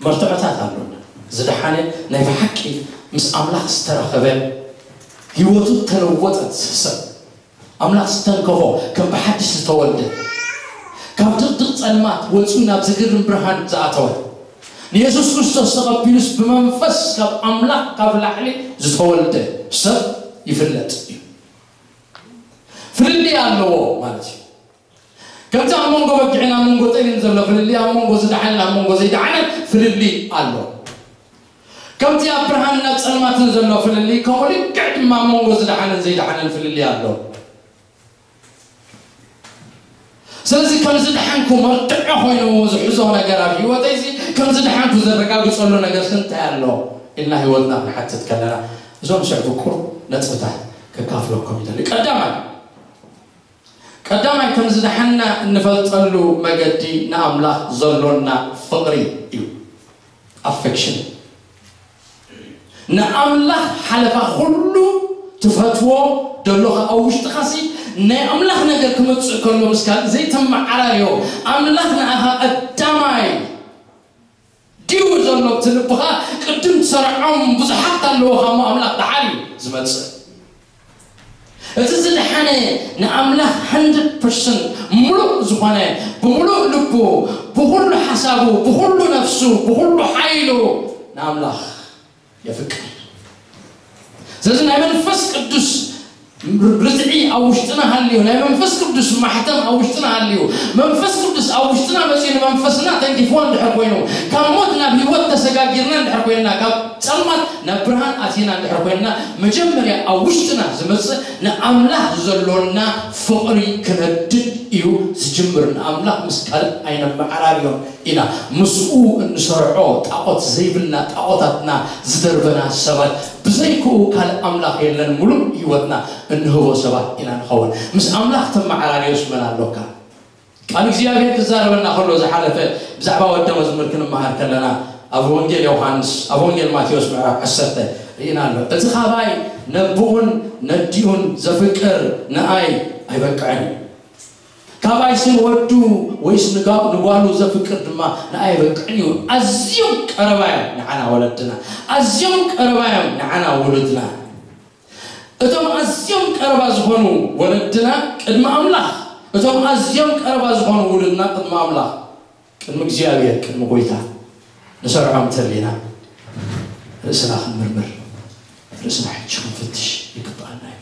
መርትዖታት ኣሉና። ዝደሓነ ናይ ብሓቂ ምስ ኣምላኽ ዝተራኸበ፣ ህይወቱ ተለወጠት ሰብ፣ ኣምላኽ ዝተንከፎ፣ ከም ብሓድሽ ዝተወልደ፣ ካብ ድቕድቕ ጸልማት ወጺኡ ናብ ዝግርም ብርሃን ዝኣተወ፣ ንየሱስ ክርስቶስ ተቐቢሉስ ብመንፈስ ካብ ኣምላኽ ካብ ላዕሊ ዝተወልደ ሰብ ይፍለጥ እዩ። ፍልልይ ኣለዎ ማለት እዩ። ከምቲ ኣብ መንጎ በጊዕን ኣብ መንጎ ጠልን ዘሎ ፍልልይ፣ ኣብ መንጎ ዝደሓንን ኣብ መንጎ ዘይደሓንን ፍልልይ ኣሎ። ከምቲ ኣብ ብርሃንን ኣብ ጸልማትን ዘሎ ፍልልይ፣ ከምኡ ልክዕ ድማ ኣብ መንጎ ዝደሓንን ዘይደሓንን ፍልልይ ኣሎ። ስለዚ ከም ዝደሓንኩ መርትዖ ኮይኑ ዝሕዞ ነገር ኣብ ህይወተይ እዚ ከም ዝደሓንኩ ዘረጋግጸሉ ነገር እንታይ ኣሎ ኢልና ህይወትና ክንሓትት ከለና እዞም ሽዑ ፍቁር ነጥብታት ከካፍለኩም ይደሊ። ቀዳማይ ቀዳማይ ከም ዝደሓንና እንፈልጠሉ መገዲ ንኣምላኽ ዘሎና ፍቕሪ እዩ። ኣፌክሽን ንኣምላኽ ሓለፋ ኩሉ ትፈትዎ ደሎኻ ኣብ ውሽጥኻሲ ናይ ኣምላኽ ነገር ክመጽእ ከሎ ምስ ካልእ ዘይተመዓራርዮ ኣምላኽ ንኣኻ ቀዳማይ ድዩ ዘሎ እቲ ልብኻ ቅድም ትሰርዖም ብዙሓት ኣለዎ ካብ ኣምላኽ ደሓር እዩ ዝመጽእ። እቲ ዝደሓነ ንኣምላኽ hundred percent ምሉእ ዝኾነ ብምሉእ ልቡ ብኹሉ ሓሳቡ ብኹሉ ነፍሱ ብኹሉ ሓይሉ ንኣምላኽ የፍቅር። ስለዚ ናይ መንፈስ ቅዱስ ርትዒ ኣብ ውሽጥና ሃልዩ፣ ናይ መንፈስ ቅዱስ ማሕተም ኣብ ውሽጥና ሃልዩ፣ መንፈስ ቅዱስ ኣብ ውሽጥና መፅኡ ንመንፈስና ተንኪፍዎ እንድሕር ኮይኑ፣ ካብ ሞት ናብ ህይወት ተሰጋጊርና እንድሕር ኮይንና፣ ካብ ፀልማት ናብ ብርሃን ኣቲና እንድሕር ኮይንና፣ መጀመርያ ኣብ ውሽጥና ዝመፅእ ንኣምላኽ ዘሎና ፍቕሪ ክነድድ እዩ ዝጅምር። ንኣምላኽ ምስ ካልእ ኣይነመዓራርዮን ኢና። ምስኡ እንሰርዖ ጣዖት ዘይብልና፣ ጣዖታትና ዝደርበና ሰባት፣ ብዘይክኡ ካልእ ኣምላኽ የለን፣ ምሉእ ህይወትና እንህቦ ሰባት ኢና ንኸውን። ምስ ኣምላኽ ተመዓራርዮስ መን ኣሎካ? ቃል እግዚኣብሔር ክዛረበና ከሎ ዝሓለፈ ብዛዕባ ወደ መዝሙር ክንመሃር ከለና ኣብ ወንጌል ዮሃንስ፣ ኣብ ወንጌል ማቴዎስ ምዕራፍ ዓሰርተ ርኢና ኣሎ። እቲ ካባይ ነብኡን ነዲኡን ዘፍቅር ንኣይ ኣይበቅዕን እዩ። ካባይሲ ንወዱ ወይስ ንጋ-፣ ንጓሉ ዘፍቅር ድማ ንኣይ ኣይበቅዕን እዩ። ኣዝዮም ቀረባ እዮም ንዓና ወለድና። ኣዝዮም ቀረባ እዮም ንዓና ውሉድና። እቶም ኣዝዮም ቀረባ ዝኾኑ ወለድና ቅድሚ ኣምላኽ፣ እቶም ኣዝዮም ቀረባ ዝኾኑ ውሉድና ቅድሚ ኣምላኽ፣ ቅድሚ እግዚኣብሔር፣ ቅድሚ ጎይታ ንሰርዖም እንተሊና ርእስና ክንምርምር፣ ርእስና ሕጂ ክንፍትሽ ይግብኣና እዩ።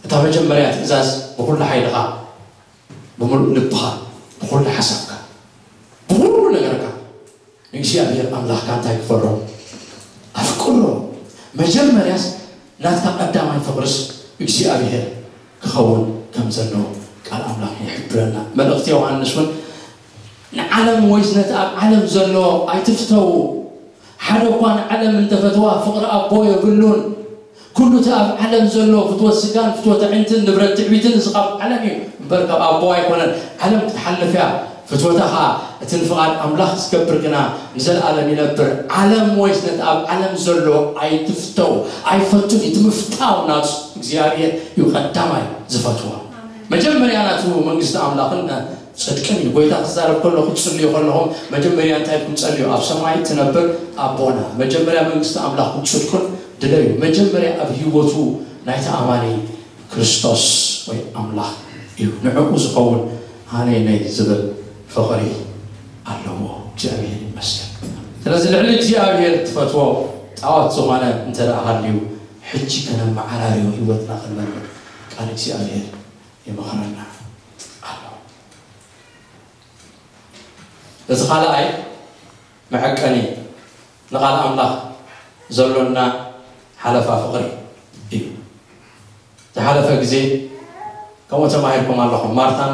እታ መጀመርያ ትእዛዝ ብኹሉ ሓይልኻ፣ ብምሉእ ልብኻ፣ ብኹሉ ሓሳብካ፣ ብኹሉ ነገርካ ንእግዚኣብሔር ኣምላኽካ እንታይ ክፈሮ? ኣፍቅሮ። መጀመርያስ ናትካ ቀዳማይ ፍቕርስ እግዚኣብሔር ክኸውን ከም ዘለዎ ቃል ኣምላኽ ይሕብረና። መልእኽቲ ዮሃንስ እውን ንዓለም ወይስ ነቲ ኣብ ዓለም ዘሎ ኣይትፍተዉ። ሓደ እኳ ንዓለም እንተፈተዋ ፍቕሪ ኣቦ የብሉን። ኩሉ እቲ ኣብ ዓለም ዘሎ ፍትወት ስጋን ፍትወት ኣዒንትን ንብረት ትዕቢትን እዚ ካብ ዓለም እዩ እምበር ካብ ኣቦ ኣይኮነን። ዓለም ክትሓልፍ እያ፣ ፍትወታ ኸዓ እቲ ንፍቓድ ኣምላኽ ዝገብር ግና ንዘለኣለም ይነብር። ዓለም ወይስ ነቲ ኣብ ዓለም ዘሎ ኣይትፍተው፣ ኣይፈቱን እዩ። እቲ ምፍታው ናቱ እግዚኣብሔር እዩ ቀዳማይ ዝፈትዎ። መጀመርያ ናቱ መንግስቲ ኣምላኽን ጽድቅን እዩ። ጎይታ ክዛረብ ከሎ ክትጽልዩ ከለኹም መጀመርያ እንታይ ኢልኩም ጸልዩ? ኣብ ሰማይ ትነብር ኣቦና። መጀመርያ መንግስቲ ኣምላኽን ጽድቁን ድለዩ። መጀመርያ ኣብ ህይወቱ ናይቲ ኣማኒ ክርስቶስ ወይ ኣምላኽ እዩ። ንዕኡ ዝኸውን ሃነይ ነይ ዝብል ፍቕሪ ኣለዎ። እግዚኣብሔር ይመስገን። ስለዚ ልዕሊ እግዚኣብሔር ትፈትዎ ጣዖት ዝኾነ እንተ ደኣ ሃልዩ ሕጂ ከነመዓራርዮ ህይወትና ክንመርምር ቃል እግዚኣብሔር ይመኽረና ኣሎ። እቲ ካልኣይ መዐቀኒ ንቓል ኣምላኽ ዘሎና ሓለፋ ፍቕሪ እዩ። ዝሓለፈ ግዜ ከምኡ ተማሂርኩም ኣለኹም። ማርታን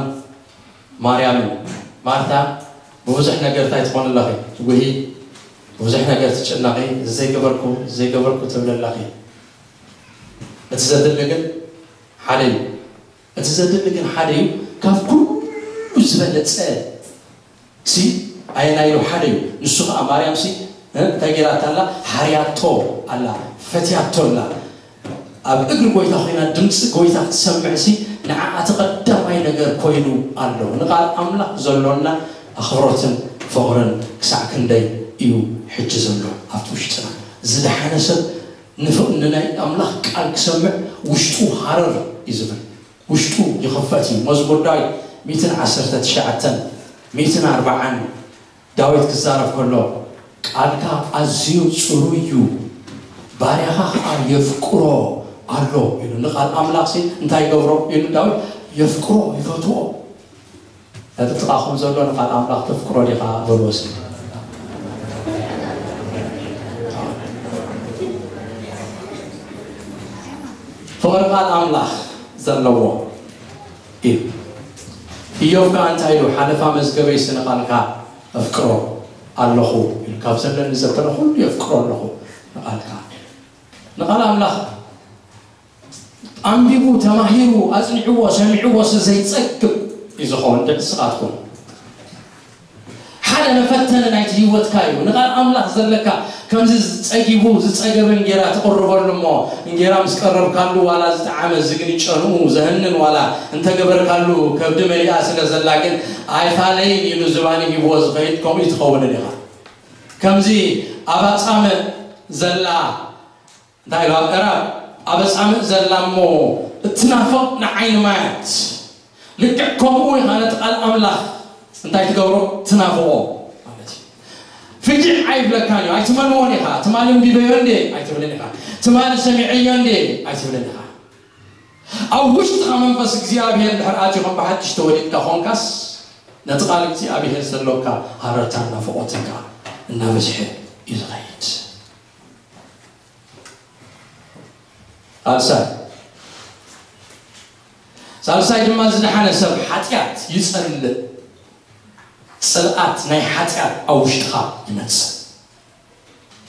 ማርያምን። ማርታ ብብዙሕ ነገር እንታይ ትኾን ኣለኺ? ትጉሂ፣ ብብዙሕ ነገር ትጭነቒ፣ እዚ ዘይገበርኩ፣ እዚ ዘይገበርኩ ትብል ኣለኺ። እቲ ዘድሊ ግን ሓደ እዩ። እቲ ዘድሊ ግን ሓደ እዩ። ካብ ኩሉ ዝበለጸ ሲ ኣየናይ ኢሉ ሓደ እዩ። ንሱ ኸዓ ማርያም ሲ እ፣ እንታይ ገይራታ ኣላ? ሓርያቶ ኣላ፣ ፈትያቶ ኣላ። ኣብ እግሪ ጎይታ ኮይና ድምፂ ጎይታ ክትሰምዕ ሲ ንዓ እቲ ቀዳማይ ነገር ኮይኑ ኣሎ። ንቓል ኣምላኽ ዘሎና ኣኽብሮትን ፍቕርን ክሳዕ ክንደይ እዩ ሕጂ ዘሎ ኣብቲ ውሽጥና? ዝደሓነ ሰብ ንፍ-፣ ንናይ ኣምላኽ ቃል ክሰምዕ ውሽጡ ሃረር እዩ ዝብል። ውሽጡ ይኽፈት እዩ። መዝሙር ዳዊት ሚእትን ዓሰርተ ትሽዓተን ሚእትን ኣርባዓን ዳዊት ክዛረብ ከሎ፣ "ቃልካ ኣዝዩ ጽሩይ እዩ፣ ባርያኻ ኸኣ የፍቅሮ ኣሎ" ኢሉ። ንቓል ኣምላኽሲ እንታይ ይገብሮ ኢሉ ዳዊት? የፍቅሮ፣ ይፈትዎ። ነቲ ጥቓኹም ዘሎ ንቓል ኣምላኽ ተፍቅሮ ዲኻ? በልዎ እስኪ። ፍቕሪ ቃል ኣምላኽ ዘለዎ እዩ። ኢዮብ ከኣ እንታይ ኢሉ? "ሓለፋ መዝገበይሲ ንቓልካ ኣፍቅሮ ኣለኹ" ኢሉ። "ካብ ዘለኒ ዘበለ ኩሉ የፍቅሮ ኣለኹ ንቓልካ" ኢሉ። ንቓል ኣምላኽ ኣንቢቡ፣ ተማሂሩ፣ ኣጽኒዕዎ፣ ሰሚዕዎ ዘይጸግብ እዩ ዝኸውን። ደቂ ንስኻትኩም ሓደ መፈተኒ ናይቲ ህይወትካ እዩ። ንቓል ኣምላኽ ዘለካ ከምዚ ዝጸጊቡ ዝጸገበ እንጌራ ትቕርበሉ እሞ፣ እንጌራ ምስ ቀረብካሉ ዋላ ዝጠዓመ ዝግኒ ጨንኡ ዘህንን ዋላ እንተገበርካሉ ከብዲ መሊኣ ስለ ዘላ ግን ኣይፋለይን ኢሉ ዝባኒ ሂብዎ ዝኸይድ ከምኡ ትኸውንን ኢኻ። ከምዚ ኣብ ኣጻምእ ዘላ እንታይ ኢሉ ኣብ ዕራብ ኣብ ኣጻምእ ዘላ እሞ እትናፍቕ ንዓይኒ ማያት። ልክዕ ከምኡ ኢኻ ነቲ ቃል ኣምላኽ እንታይ ትገብሮ? ትናፍቖ ማለት እዩ። ፍጅዕ ኣይብለካን እዩ። ኣይትመንዎን ኢኻ። ትማሊ ኣንቢበዮ እንዴ? ኣይትብልን ኢኻ። ትማሊ ሰሚዐዮ እንዴ? ኣይትብልን ኢኻ። ኣብ ውሽጥኻ መንፈስ እግዚኣብሔር እንድሕር ኣትዩ ከም ብሓድሽ ተወሊድካ ኾንካስ ነቲ ቃል እግዚኣብሔር ዘሎካ ሃረርታን ናፍቖትን ከኣ እናበዝሐ እዩ ዝኸይድ። ሳልሳይ፣ ሳልሳይ ድማ ዝደሓነ ሰብ ሓጢኣት ይጸልእ። ጽልኣት ናይ ሓጢኣት ኣብ ውሽጥኻ ይመጽእ።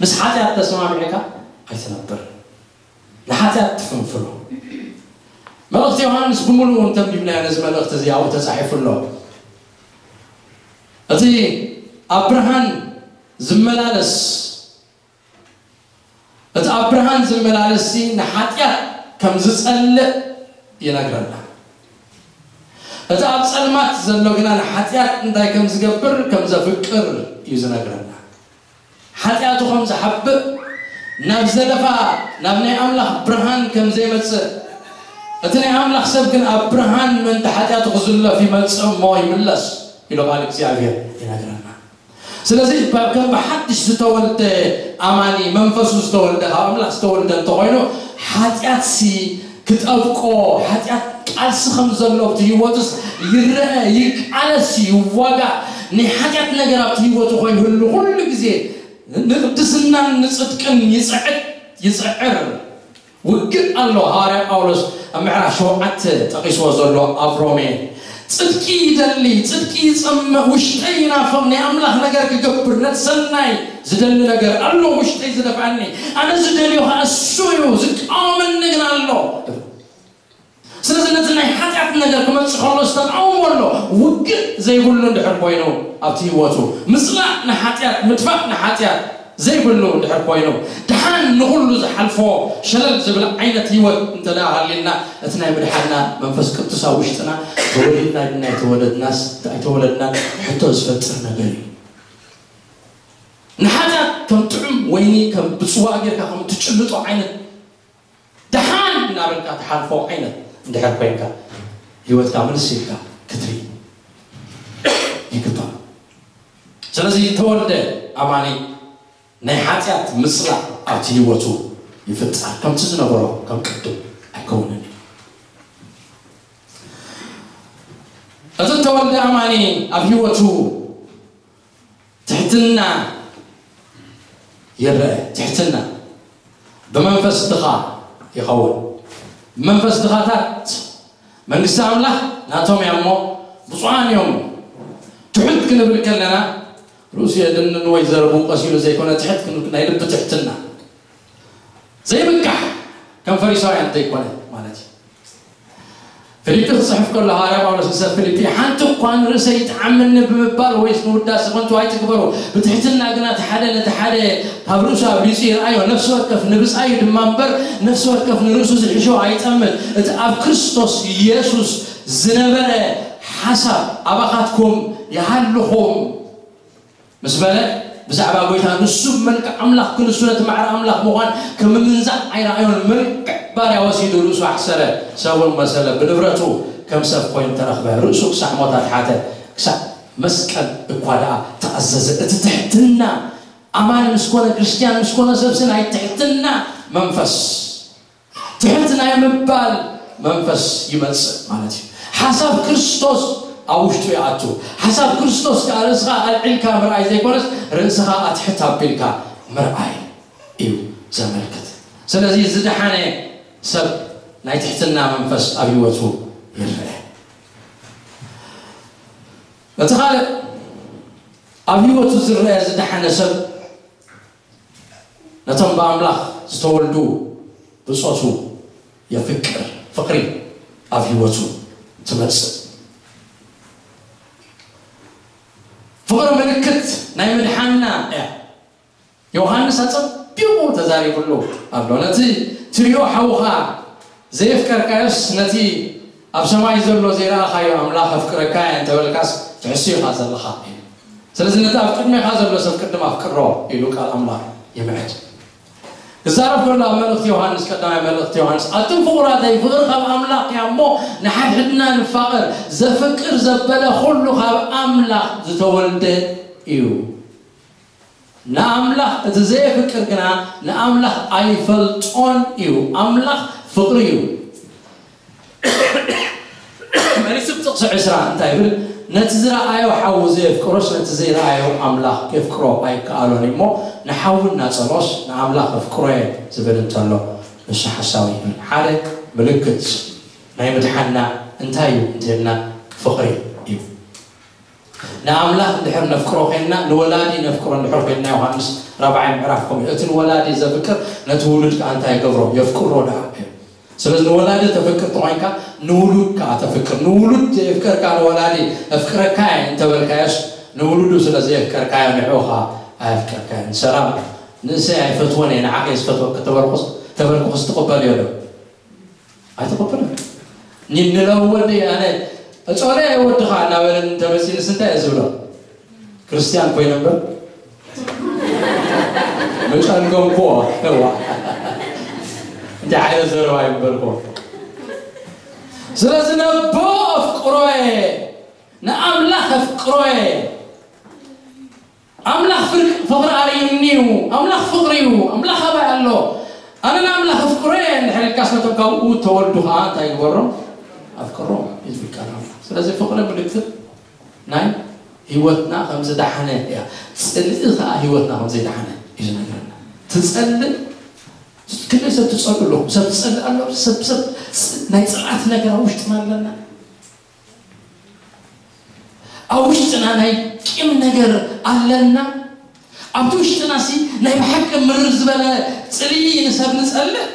ምስ ሓጢኣት ተሰማሚዕካ ኣይትነብር። ንሓጢኣት ትፍንፍኖ። መልእኽቲ ዮሃንስ ብምሉኡ እንተንቢብናዮ ነዚ መልእኽቲ እዚ ኣብኡ ተጻሒፉ ኣሎ። እቲ ኣብ ብርሃን ዝመላለስ እቲ ኣብ ብርሃን ዝመላለስሲ ንሓጢኣት ከም ዝጸልእ ይነግረና። እቲ ኣብ ጸልማት ዘሎ ግና ንሓጢኣት እንታይ ከም ዝገብር ከም ዘፍቅር እዩ ዝነግረና። ሓጢኣቱ ከም ዝሓብእ ናብ ዘለፋ ናብ ናይ ኣምላኽ ብርሃን ከም ዘይመጽእ እቲ ናይ ኣምላኽ ሰብ ግን ኣብ ብርሃን ምእንቲ ሓጢኣቱ ክዝለፍ ይመጽእ እሞ ይምለስ ኢሉ ቃል እግዚኣብሔር ይነግረና። ስለዚ ብ-፣ ከም ብሓድሽ ዝተወልደ ኣማኒ፣ መንፈሱ ዝተወልደ፣ ካብ ኣምላኽ ዝተወልደ እንተኾይኑ፣ ሓጢኣትሲ ክጠብቆ፣ ሓጢኣት ቃልሲ ከም ዘሎ ኣብቲ ህይወቱስ ይረአ፣ ይቃለስ፣ ይዋጋእ። ናይ ሓጢኣት ነገር ኣብቲ ህይወቱ ከይህሉ ኩሉ ግዜ ንቅድስናን ንጽድቅን ይጽዕት፣ ይጽዕር። ውግእ ኣሎ። ሃዋርያ ጳውሎስ ኣብ ምዕራፍ ሸውዓተ ጠቒስዎ ዘሎ ኣብ ሮሜ፣ "ጽድቂ ይደሊ፣ ጽድቂ ይጸምእ፣ ውሽጠይ ይናፍቕ፣ ናይ ኣምላኽ ነገር ክገብር፣ ነቲ ሰናይ ዝደሊ ነገር ኣሎ ውሽጠይ ዝደፍኣኒ፣ ኣነ ዝደልዮ ኸኣ እሱ እዩ፣ ዝቃወመኒ ግን ኣሎ." ስለዚ ነቲ ናይ ሓጢኣት ነገር ክመጽእ ከሎ ዝተቃወሞ ኣሎ። ውግእ ዘይብሉ እንድሕር ኮይኑ ኣብቲ ህይወቱ፣ ምጽላእ ንሓጢኣት፣ ምጥፋእ ንሓጢኣት ዘይብሉ እንድሕር ኮይኑ፣ ድሓን ንኹሉ ዝሓልፎ ሸለል ዝብል ዓይነት ህይወት እንተ ደኣ ሃልዩና፣ እቲ ናይ ምድሓንና መንፈስ ቅዱስ ኣብ ውሽጥና ተወሊድና ድና ኣይተወለድናስ፣ ኣይተወለድናን ሕቶ ዝፈጥር ነገር እዩ። ንሓጢኣት ከም ጥዑም ወይኒ ከም ብጽዋእ ጌርካ ከም ትጭልጦ ዓይነት ደሓን እናበልካ ትሓልፎ ዓይነት እንድሕር ኮይንካ፣ ህይወትካ ምልስ ኢልካ ክትርኢ ይግባእ። ስለዚ ተወልደ ኣማኒ ናይ ሓጢኣት ምጽላእ ኣብቲ ህይወቱ ይፍጠር። ከምቲ ዝነበሮ ከም ቅድም ኣይከውንን እዩ። እቲ ተወልደ ኣማኒ ኣብ ህይወቱ ትሕትና ይረአ። ትሕትና ብመንፈስ ድኻ ይኸውን። ብመንፈስ ድኻታት መንግስቲ ኣምላኽ ናቶም እያ እሞ ብፁዓን እዮም። ትሑት ክንብል ከለና ርእሱ የድንን ወይ ዘረብኡ ቀሲሉ ዘይኮነ፣ ትሕት ክንብል ናይ ልቢ ትሕትና፣ ዘይምካሕ፣ ከም ፈሪሳውያን ዘይኮነ ማለት እዩ። ፊልጲ ክጽሕፍ ከሎ ሃዋርያ ጳውሎስ ንሰብ ፊልጲ፣ ሓንቲ እኳ ንርእሰይ ይጥዓመኒ ብምባል ወይስ ንውዳሴ ከንቱ ኣይትግበሩ፣ ብትሕትና ግና እቲ ሓደ ነቲ ሓደ ካብ ርእሱ ኣብሊጹ ይርኣዮ። ነፍሲ ወከፍ ንብጻዩ ድማ እምበር፣ ነፍሲ ወከፍ ንርእሱ ዝሕሾ ኣይጠምት። እቲ ኣብ ክርስቶስ ኢየሱስ ዝነበረ ሓሳብ ኣባኻትኩም ይሃልኹም ምስ በለ፣ ብዛዕባ ጐይታ ንሱ ብመልክዕ ኣምላኽ ክንሱ ነቲ ማዕረ ኣምላኽ ምዃን ከም ምንዛዕ ኣይረኣዮን። መልክዕ ባርያ ወሲዱ ርእሱ ኣሕሰረ፣ ሰብውን መሰለ። ብንብረቱ ከም ሰብ ኮይኑ ተረኽበ። ርእሱ ክሳዕ ሞት ኣትሓተ፣ ክሳዕ መስቀል እኳ ደኣ ተኣዘዘ። እቲ ትሕትና ኣማኒ ምስ ኮነ፣ ክርስትያን ምስ ኮነ ሰብሲ ናይ ትሕትና መንፈስ፣ ትሕት ናይ ምባል መንፈስ ይመጽእ ማለት እዩ። ሓሳብ ክርስቶስ ኣብ ውሽጡ ይኣቱ። ሓሳብ ክርስቶስ ከኣ ርእስኻ ኣልዒልካ ምርኣይ ዘይኮነስ፣ ርእስኻ ኣትሕት ኣቢልካ ምርኣይ እዩ ዘመልክት። ስለዚ ዝደሓነ ሰብ ናይ ትሕትና መንፈስ ኣብ ህይወቱ ይረአ። እቲ ካልእ ኣብ ህይወቱ ዝረአ ዝደሓነ ሰብ ነቶም ብኣምላኽ ዝተወልዱ ብጾቱ የፍቅር። ፍቕሪ ኣብ ህይወቱ ትመጽእ። ፍቕሪ ምልክት ናይ ምድሓንና እያ። ዮሃንስ ኣጸቢቑ ተዛሪቡሉ ኣሎ። ነቲ ትሪኦ ሓውኻ ዘየፍቀርካዮስ፣ ነቲ ኣብ ሰማይ ዘሎ ዘይረኣኻዮ ኣምላኽ ኣፍቅረካ እየ እንተበልካስ ትሕሱ ኢኻ ዘለኻ። ስለዚ ነቲ ኣብ ቅድሜኻ ዘሎ ሰብ ቅድም ኣፍቅሮ ኢሉ ቃል ኣምላኽ ይምዕድ። ክዛረብ ከሎ ኣብ መልእኽቲ ዮሃንስ፣ ቀዳማይ መልእኽቲ ዮሃንስ፣ ኣቱም ፍቑራተይ፣ ፍቕሪ ካብ ኣምላኽ እያ እሞ ንሓድሕድና ንፋቐር። ዘፍቅር ዘበለ ኩሉ ካብ ኣምላኽ ዝተወልደ እዩ። ንኣምላኽ እቲ ዘየፍቅር ግና ንኣምላኽ ኣይፈልጦን እዩ። ኣምላኽ ፍቕሪ እዩ። መሊሱ ብጥቕሲ ዕስራ እንታይ ይብል? ነቲ ዝረኣዮ ሓዉ ዘየፍቅሮስ ነቲ ዘይረኣዮ ኣምላኽ የፍቅሮ ኣይከኣሎን እዩ እሞ፣ ንሓዉ እናጸልኦስ ንኣምላኽ ኣፍቅሮየ ዝብል እንተሎ ንሱ ሓሳዊ ይብል። ሓደ ምልክት ናይ ምድሓንና እንታይ እዩ እንተልና፣ ፍቕሪ እዩ። ንኣምላኽ እንድሕር ነፍቅሮ ኮይንና፣ ንወላዲ ነፍቅሮ እንድሕር ኮይንና፣ ዮሃንስ ራብዓይ ምዕራፍ ከምኡ እዩ። እቲ ንወላዲ ዘፍቅር ነቲ ውሉድ ከኣ እንታይ ይገብሮ? የፍቅሮ ደኣ እዩ። ስለዚ ንወላዲ ተፍቅር ተኾይንካ፣ ንውሉድ ከኣ ተፍቅር። ንውሉድ ዘየፍቀርካ ንወላዲ ኣፍቅረካ እየ እንተበልካዮስ፣ ንውሉዱ ስለ ዘየፍቀርካዮ ንዕኡ ከኣ ኣየፍቀርካዮን። ሰላም፣ ንእሰይ ኣይፈትዎን እየ፣ ንዓኸ እየ ዝፈትወኪ ተበልኩስ፣ ተበልኩኽስ ትቕበልዮ ዶ? ኣይትቕበልን። ኒ-፣ ንለው ወዲ ኣነ እጾረ ወድኻ እናበለን እንተመጺእንስ እንታይ እየ ዝብሎ? ክርስትያን ኮይነ እምበር ምጨንገምኩዎ። እዋ። እንታይ ዓይነት ዘረባ እዩ እምበልኩዎ? ስለዚ ነቦ ኣፍቅሮየ፣ ንኣምላኽ ኣፍቅሮየ፣ ኣምላኽ ፍር-፣ ፍቕሪ ኣርእዩኒ እዩ። ኣምላኽ ፍቕሪ እዩ። ኣምላኽ ኣባይ ኣሎ። ኣነ ንኣምላኽ ኣፍቅሮ እየ እንድሕር ኢልካስ ነቶም ካብኡ ተወልዱ ኸዓ እንታይ ይግበሮም? ኣፍቅሮም እዩ ዝብል ቃል ኣምላኽ። ስለዚ ፍቕሪ ምልክት ናይ ህይወትና ከም ዝደሓነ እያ። ጽልኢ ኸዓ ህይወትና ከም ዘይደሓነ እዩ ዝነግረና። ትጸልእ፣ ክንደይ ሰብ ትጸልኡ ኣለኹም? ሰብ ትጸልእ ኣሎ። ሰብ፣ ሰብ፣ ናይ ጽልኣት ነገር ኣብ ውሽጥና ኣለና። ኣብ ውሽጥና ናይ ቂም ነገር ኣለና። ኣብቲ ውሽጥና ሲ ናይ ብሓቂ ምርር ዝበለ ጽልኢ ንሰብ ንጸልእ።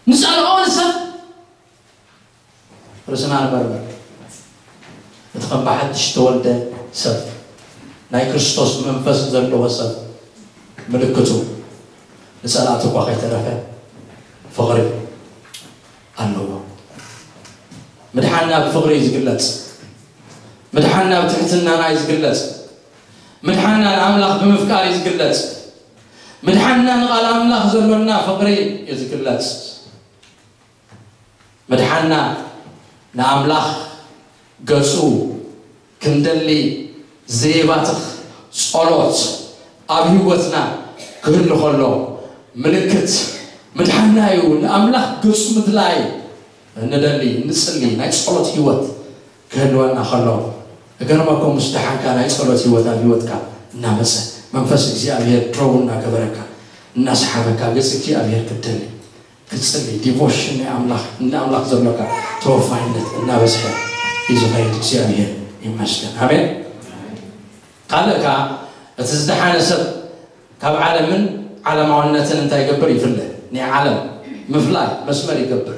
ንጸልኦ ንሰብ ርእስና ንመርምር። እቲ ከም ብሓድሽ ተወልደ ሰብ፣ ናይ ክርስቶስ መንፈስ ዘለዎ ሰብ፣ ምልክቱ ንጸላእቲ እኳ ከይተረፈ ፍቕሪ ኣለዎ። ምድሓንና ብፍቕሪ እዩ ዝግለጽ። ምድሓንና ብትሕትናና እዩ ዝግለጽ። ምድሓንና ንኣምላኽ ብምፍቃር እዩ ዝግለጽ። ምድሓንና ንቓል ኣምላኽ ዘሎና ፍቕሪ እዩ ዝግለጽ። ምድሓንና ንኣምላኽ ገጹ ክንደሊ ዘይባትኽ ጸሎት ኣብ ህይወትና ክህሉ ከሎ ምልክት ምድሓንና እዩ። ንኣምላኽ ገጹ ምድላይ እንደሊ፣ እንጽሊ፣ ናይ ጸሎት ህይወት ክህልወና ከሎ፣ እገርመኩም፣ ምስ ደሓንካ ናይ ጸሎት ህይወት ኣብ ህይወትካ እናመጸ፣ መንፈስ እግዚኣብሔር ድሮው እናገበረካ፣ እናሰሓበካ፣ ገጽ እግዚኣብሔር ክትደሊ፣ ክትጽሊ፣ ዲቮሽን ናይ ኣምላኽ፣ ንኣምላኽ ዘሎካ ተወፋይነት እናበዝሐ እዩ ዝኸይድ። እግዚኣብሔር ይመስገን። ኣሜን። ካልእ ከኣ፣ እቲ ዝደሓነ ሰብ ካብ ዓለምን ዓለማውነትን እንታይ ይገብር? ይፍለ። ናይ ዓለም ምፍላይ መስመር ይገብር፣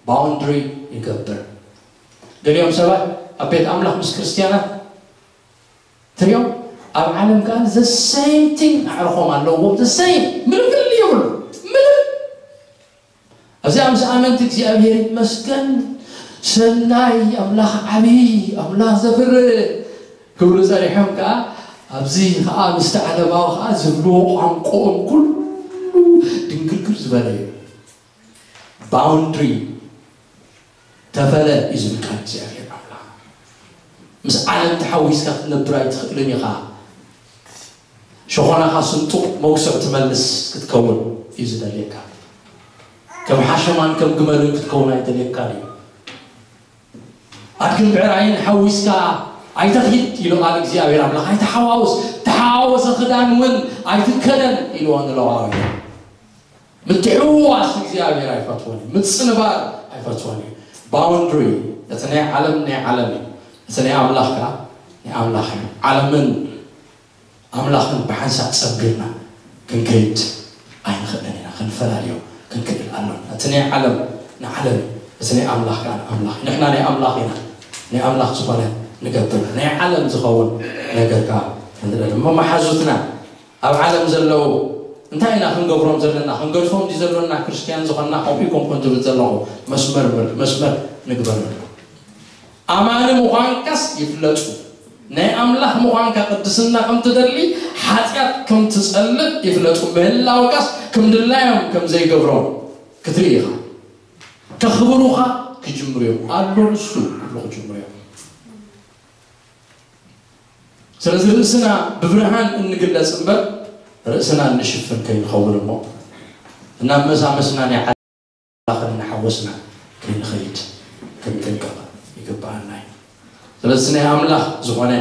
ባውንድሪ ይገብር። ገሊኦም ሰባት ኣብ ቤት ኣምላኽ ምስ ክርስትያናት ትሪኦም፣ ኣብ ዓለም ከኣ the same thing ኣዕርኾም ኣለዎም። The same፣ ምንም ፍልልይ የብሉ። ምንም። ኣብዚኣ ምስ ኣመንቲ እግዚኣብሔር ይመስገን፣ ሰናይ ኣምላኽ፣ ዓብዪ ኣምላኽ ዘፍርህ ክብሉ ጸኒሖም ከኣ፣ ኣብዚ ከኣ ምስቲ ዓለማዊ ከኣ ዝብልዎ ቋንቋኦም ኩሉ ድንግርግር ዝበለ እዩ። ባውንድሪ፣ ተፈለ እዩ ዝብል ቃል እግዚኣብሔር ኣምላኽ። ምስ ዓለም ተሓዊስካ ክትነብር ኣይትኽእልን ኢኻ። ሸኾናኻ ስንጡቕ መውስዕ ትመልስ ክትከውን እዩ ዝደልየካ። ከም ሓሸማን ከም ግመልን ክትከውን ኣይደልየካን እዩ። ኣድግን ብዕራይን ሓዊስካ ኣይተኺድ ኢሉ ቃል እግዚኣብሔር ኣምላኽ። ኣይተሓዋውስ፣ ተሓዋወሰ ክዳን እውን ኣይትከደን ኢልዎ ንለዋውያን። ምትሕውዋስ እግዚኣብሔር ኣይፈትዎን እዩ። ምጽንባር ኣይፈትዎን እዩ። ባውንድሪ፣ እቲ ናይ ዓለም ናይ ዓለም እዩ። እቲ ናይ ኣምላኽ ከኣ ናይ ኣምላኽ እዩ። ዓለምን ኣምላኽን ብሓንሳእ ጸንቢርና ክንከይድ ኣይንኽእልን ኢና። ክንፈላልዮ ክንክእል ኣሎና። እቲ ናይ ዓለም ንዓለም እዩ። እቲ ናይ ኣምላኽ ከኣ ንኣምላኽ እዩ። ንሕና ናይ ኣምላኽ ኢና። ናይ ኣምላኽ ዝኾነ ንገብር። ናይ ዓለም ዝኸውን ነገር ከኣ ንደሊ። እሞ መሓዙትና ኣብ ዓለም ዘለዉ እንታይ ኢና ክንገብሮም ዘለና? ክንገድፎም ድዩ ዘሎና? ክርስትያን ዝኾንና ከምኡ ይኮንኩን ዝብል ዘለኹ መስመር፣ መስመር ንግበረሉ። ኣማኒ ምዃንካስ ይፍለጡ። ናይ ኣምላኽ ምዃንካ ቅድስና ከም ትደሊ፣ ሓጢኣት ከም ትጸልእ ይፍለጡ። ምህላውካስ ከም ድላዮም ከም ዘይገብሮም ክትርኢ ኢኻ። ከኽብሩኻ ክጅምሩ እዮም። ኣሎ ንሱ ክብሉ ክጅምሩ እዮም። ስለዚ ርእስና ብብርሃን እንግለጽ እምበር ርእስና እንሽፍን ከይንኸውን እሞ እናመሳመስና ናይ ዓለም እናሓወስና ከይንኸይድ ክንጥንቀቕ ይግብኣና እዩ። ስለዚ ናይ ኣምላኽ ዝኾነ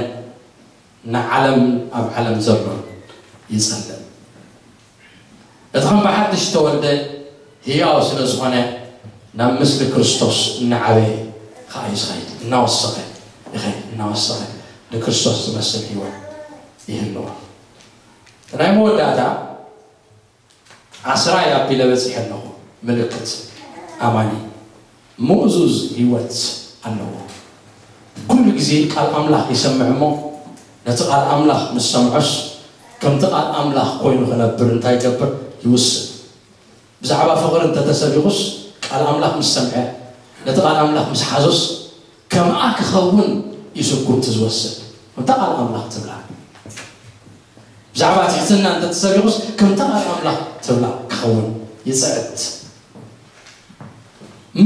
ንዓለም ኣብ ዓለም ዘሎ ይጸልእ። እቲ ከም ብሓድሽ ዝተወልደ ህያው ስለ ዝኾነ ናብ ምስሊ ክርስቶስ እናዓበየ ኸዓ እዩ ዝኸይድ፣ እናወሰኸ ይኸይድ፣ እናወሰኸ ንክርስቶስ ዝመስል ህይወት ይህልዎ። እቲ ናይ መወዳእታ ዓስራይ ኣቢለ በጺሐ ኣለኹ። ምልክት ኣማኒ ምእዙዝ ህይወት ኣለዎ። ኩሉ ግዜ ቃል ኣምላኽ ይሰምዕ እሞ ነቲ ቃል ኣምላኽ ምስ ሰምዖስ ከምቲ ቃል ኣምላኽ ኮይኑ ክነብር እንታይ ይገብር? ይውስን። ብዛዕባ ፍቕሪ እንተተሰቢኹስ ቃል ኣምላኽ ምስ ሰምዐ ነቲ ቃል ኣምላኽ ምስ ሓዞስ ከምኣ ክኸውን እዩ ስጉምቲ ዝወስድ። ከምታ ቃል ኣምላኽ ትብላ። ብዛዕባ ትሕትና እንተተሰቢኹስ ከምታ ቃል ኣምላኽ ትብላ ክኸውን ይጽዕት።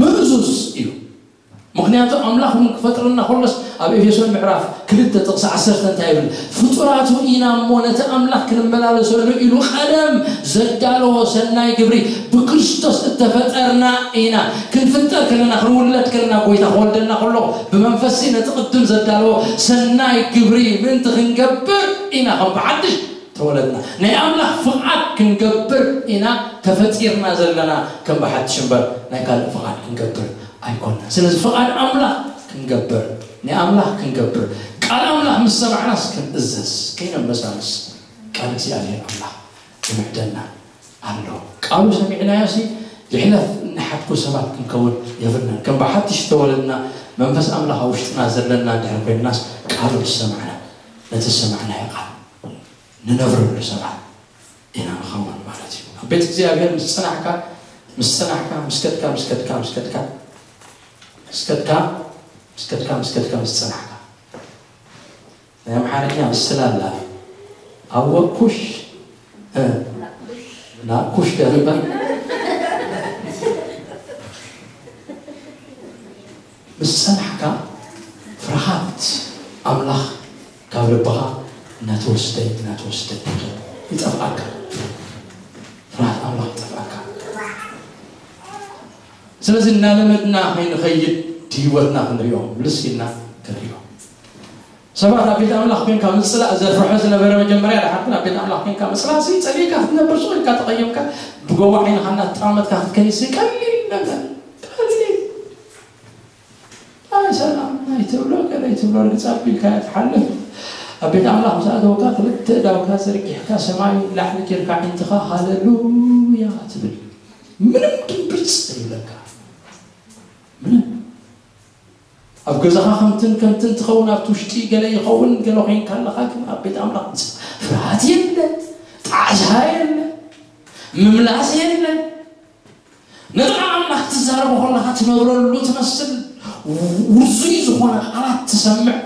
ምእዙዝ እዩ። ምኽንያቱ ኣምላኽ እውን ክፈጥረና ከሎስ ኣብ ኤፌሶን ምዕራፍ ክልተ ጥቕሲ ዓሰርተ እንታይ ይብል? ፍጡራቱ ኢና እሞ ነቲ ኣምላኽ ክንመላለሰሉ ኢሉ ቀደም ዘዳለዎ ሰናይ ግብሪ ብክርስቶስ እተፈጠርና ኢና። ክንፍጠር ከለና፣ ክንውለድ ከለና፣ ጎይታ ክወልደና ከሎ ብመንፈስሲ ነቲ ቅድም ዘዳለዎ ሰናይ ግብሪ ምእንቲ ክንገብር ኢና ከም ብሓድሽ ተወለድና። ናይ ኣምላኽ ፍቓድ ክንገብር ኢና ተፈጢርና ዘለና ከም ብሓድሽ እምበር ናይ ካልእ ፍቓድ ክንገብር ኣይኮንና። ስለዚ ፍቓድ ኣምላኽ ክንገብር፣ ናይ ኣምላኽ ክንገብር፣ ቃል ኣምላኽ ምስ ሰማዕናስ ክንእዘዝ፣ ከይነመሳምስ ቃል እግዚኣብሔር ኣምላኽ ይምዕደና ኣሎ። ቃሉ ሰሚዕናዮሲ ዝሕለፍ እንሓድጎ ሰባት ክንከውን የብልናን። ከም ብሓድሽ ዝተወለድና፣ መንፈስ ኣምላኽ ኣብ ውሽጥና ዘለና እንድሕር ኮይንናስ፣ ቃሉ ምስ ሰማዕና፣ ነቲ ዝሰማዕናዮ ቃል ንነብረሉ ሰባት ኢና ንኸውን ማለት እዩ። ኣብ ቤት እግዚኣብሔር ምስ ጸናሕካ፣ ምስ ጸናሕካ፣ ምስ ከድካ፣ ምስ ከድካ፣ ምስ ከድካ፣ ምስ ከድካ፣ ምስ ከድካ፣ ምስ ከድካ፣ ምስ ጸናሕካ፣ ናይ ኣምሓርኛ ምስላ ኣላ። ኣወቅኩሽ፣ እ፣ ናቅኩሽ ደርበ። ምስ ጸናሕካ፣ ፍርሃት ኣምላኽ ካብ ልብኻ እናተወስደ፣ እናተወስደ ይጠፍኣካ። ፍርሃት ኣምላኽ ይጠፍኣካ። ስለዚ እናለመድና ከይንኸይድ፣ ህይወትና ክንሪኦ፣ ምልስ ኢልና ክንሪኦ። ሰባት ኣብ ቤት ኣምላኽ ኮንካ ምጽላእ ዘፍርሖ ዝነበረ መጀመርያ፣ ድሓር ግን ኣብ ቤት ኣምላኽ ኮንካ ምጽላእ፣ እዚ ጸሊእካ ክትነብር፣ ስቕ ኢልካ ተቐይምካ፣ ብጎቦ ዓይንኻ እናተጣመትካ ክትከይድ፣ እዚ ቀሊል ነገር፣ ቀሊል። ኣይ ሰላም፣ ኣይትብሎ፣ ገለ ኣይትብሎ፣ ርግጽ ኣቢልካ እያ ትሓልፍ። ኣብ ቤት ኣምላኽ ምስ ኣተውካ፣ ክልተ እዳውካ ዘርጊሕካ፣ ሰማይ ላዕሊ ጌርካ፣ ኣዒንትኻ ሃለሉያ ትብል። ምንም ድምብርጽ ዘይብለካ። ምንም። ኣብ ገዛኻ ከምትን ከምትን ትኸውን፣ ኣብቲ ውሽጢ ገለ ይኸውን፣ ገለ ኮይንካ ኣለኻ፣ ግን ኣብ ቤት ኣምላኽ ምስ ፍርሃት የለ፣ ጣዕሳ የለ፣ ምምላስ የለ። ነቲ ቃል ኣምላኽ ትዛረቦ ከለኻ ትነብረሉ ትመስል፣ ውርዙይ ዝኾነ ቃላት ትሰምዕ፣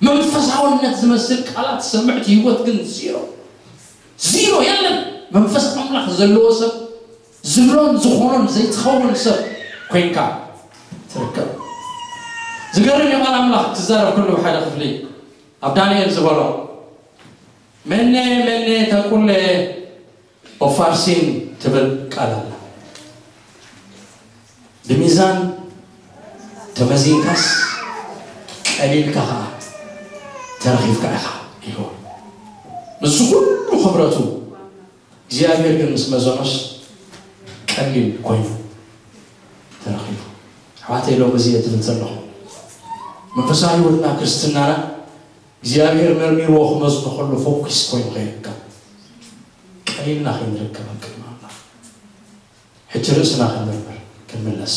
መንፈሳውነት ዝመስል ቃላት ትሰምዕ፣ እቲ ህይወት ግን ዜሮ፣ ዜሮ፣ የለን። መንፈስ ኣምላኽ ዘለዎ ሰብ፣ ዝብሎን ዝኾኖን ዘይትኸውን ሰብ ኮይንካ ትርከብ። ዝገርም እዩ፣ ቃል ኣምላኽ ክዛረብ ከሎ ሓደ ክፍሊ ኣብ ዳንኤል ዝበሎ፣ መነ መነ ተቁለ ኦፋርሲን ትብል ቃል ኣላ። ብሚዛን ተመዚንካስ ቀሊልካ ኸዓ ተረኺብካ ኢኻ ኢልዎ። ምስዚ ኩሉ ክብረቱ እግዚኣብሔር ግን ምስ መዘኖስ ቀሊል ኮይኑ ተረኺቡ። ኣሕዋተይ፣ ሎሚ እዚ እየ ዝብል ዘለኹ፣ መንፈሳዊ ህይወትና ክርስትናና እግዚኣብሔር መርሚርዎ ክመዝኖ ከሎ ፎኪስ ኮይኑ ከይርከብ፣ ቀሊልና ከይንርከብ ኣብ ቅድሚ ኣምላኽ። ሕጂ ርእስና ክንምርምር፣ ክንምለስ።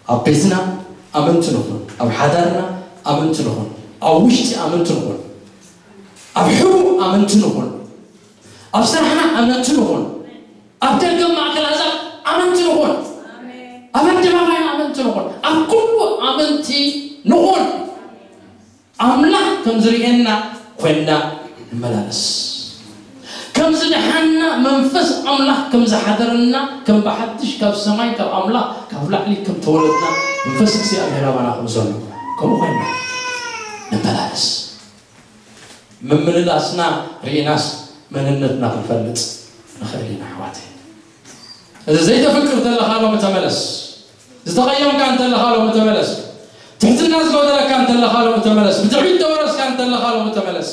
ኣብ ቤትና ኣመንቲ ንኹን፣ ኣብ ሓዳርና ኣመንቲ ንኹን፣ ኣብ ውሽጢ ኣመንቲ ንኹን፣ ኣብ ሕቡእ ኣመንቲ ንኹን፣ ኣብ ስራሕና ኣመንቲ ንኹን፣ ኣብ ደገ ማእከል ኣሕዛብ ኣመንቲ ንኹን፣ ኣብ ኣደባባይና ኣመንቲ ንኹን፣ ኣብ ኩሉ ኣመንቲ ንኹን። ኣምላኽ ከም ዝርእየና ኮይንና ንመላለስ። ከም ዝደሓንና፣ መንፈስ ኣምላኽ ከም ዝሓደረና፣ ከም ብሓድሽ ካብ ሰማይ፣ ካብ ኣምላኽ፣ ካብ ላዕሊ ከም ተወለድና፣ መንፈስ እግዚኣብሔር ኣባና ከም ዘሎ፣ ከምኡ ኮይንና ንመላለስ። ምምልላስና ርኢናስ መንነትና ክንፈልጥ ንኽእል ኢና፣ ኣሕዋተይ። እዚ ዘይተፍቅር እንተለኻ ሎሚ ተመለስ። ዝተቐየምካ እንተለኻ ሎሚ ተመለስ። ትሕትና ዝጎደለካ እንተለኻ ሎሚ ተመለስ። ብትዕቢት ተወረስካ እንተለኻ ሎሚ ተመለስ።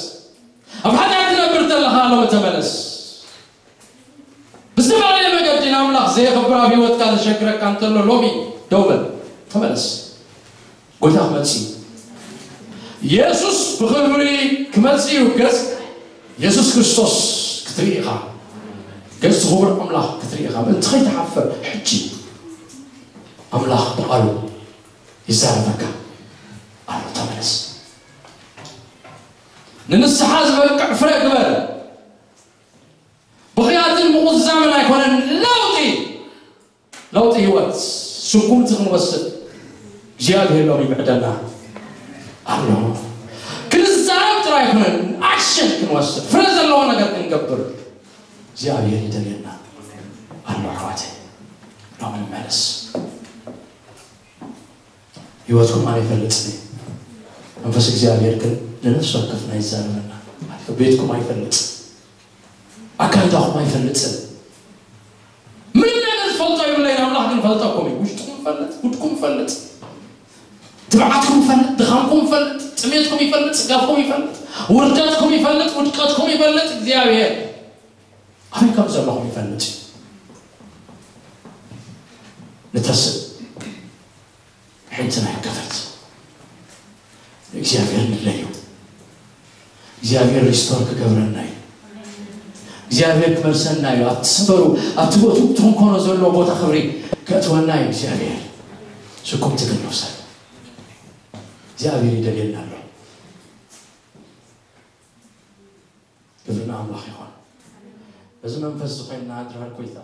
ኣብ ሓጢኣት ትነብር እንተለኻ ሎሚ ተመለስ። ብዝተፈላለየ መገዲ ንኣምላኽ ዘየኽብር ኣብ ህይወትካ ዘሸግረካ እንተሎ ሎሚ ደው በል፣ ተመለስ። ጎይታ ክመጽእ እዩ። የሱስ ብኽብሪ ክመጽእ እዩ። ገጽ የሱስ ክርስቶስ ክትርኢ ኢኻ። ገጽ ክቡር ኣምላኽ ክትርኢ ኢኻ። ምእንቲ ከይትሓፍር ሕጂ ኣምላኽ ብቓሉ ይዛረበካ ኣሎ። ተመለስ። ንንስሓ ዝበቅዕ ፍረ ግበር። ብኽያትን ምቑዛምን ኣይኮነን፣ ለውጢ፣ ለውጢ ህይወት። ስጉምቲ ክንወስድ እግዚኣብሔር ሎም ይምዕደና ኣሎ። ክንዛረብ ጥራይ ኣይኮነን፣ ኣክሽን ክንወስድ፣ ፍረ ዘለዎ ነገር ክንገብር እግዚኣብሔር ይደልየና ኣሎ። ኣሕዋተይ፣ ሎም ንመለስ። ህይወትኩም ኣነ ይፈልጥ። መንፈስ እግዚኣብሔር ግን ንነፍሲ ወከፍና ይዛረበና። ቤትኩም ኣይፈልጥ፣ ኣካይዳኹም ኣይፈልጥን። ምንም ነገር ዝፈልጦ የብለይን፣ ኣምላኽ ግን ፈልጠኩም እዩ። ውሽጥኩም ይፈልጥ፣ ጉድኩም ይፈልጥ፣ ትብዓትኩም ይፈልጥ፣ ድኻምኩም ይፈልጥ፣ ጥሜትኩም ይፈልጥ፣ ጽጋብኩም ይፈልጥ፣ ውርደትኩም ይፈልጥ፣ ውድቀትኩም ይፈልጥ። እግዚኣብሔር ኣበይ ከም ዘለኹም ይፈልጥ እዩ። ንተስእ፣ ኣዒንትና ይከፈት። እግዚኣብሔር ንለዩ። እግዚኣብሔር ሪስቶር ክገብረና እዩ። እግዚኣብሔር ክመልሰና እዩ። ኣብቲ ስፈሩ ኣብቲ ቦቱ ትንኮኖ ዘሎ ቦታ ክብሪ ከእትወና እዩ እግዚኣብሔር። ሽኩም ትግል ነብሰ እግዚኣብሔር ይደልየና ኣሎ። ክብሪ ንኣምላኽ ይኹን። በዚ መንፈስ ዝኾንና ድራር ኮይታ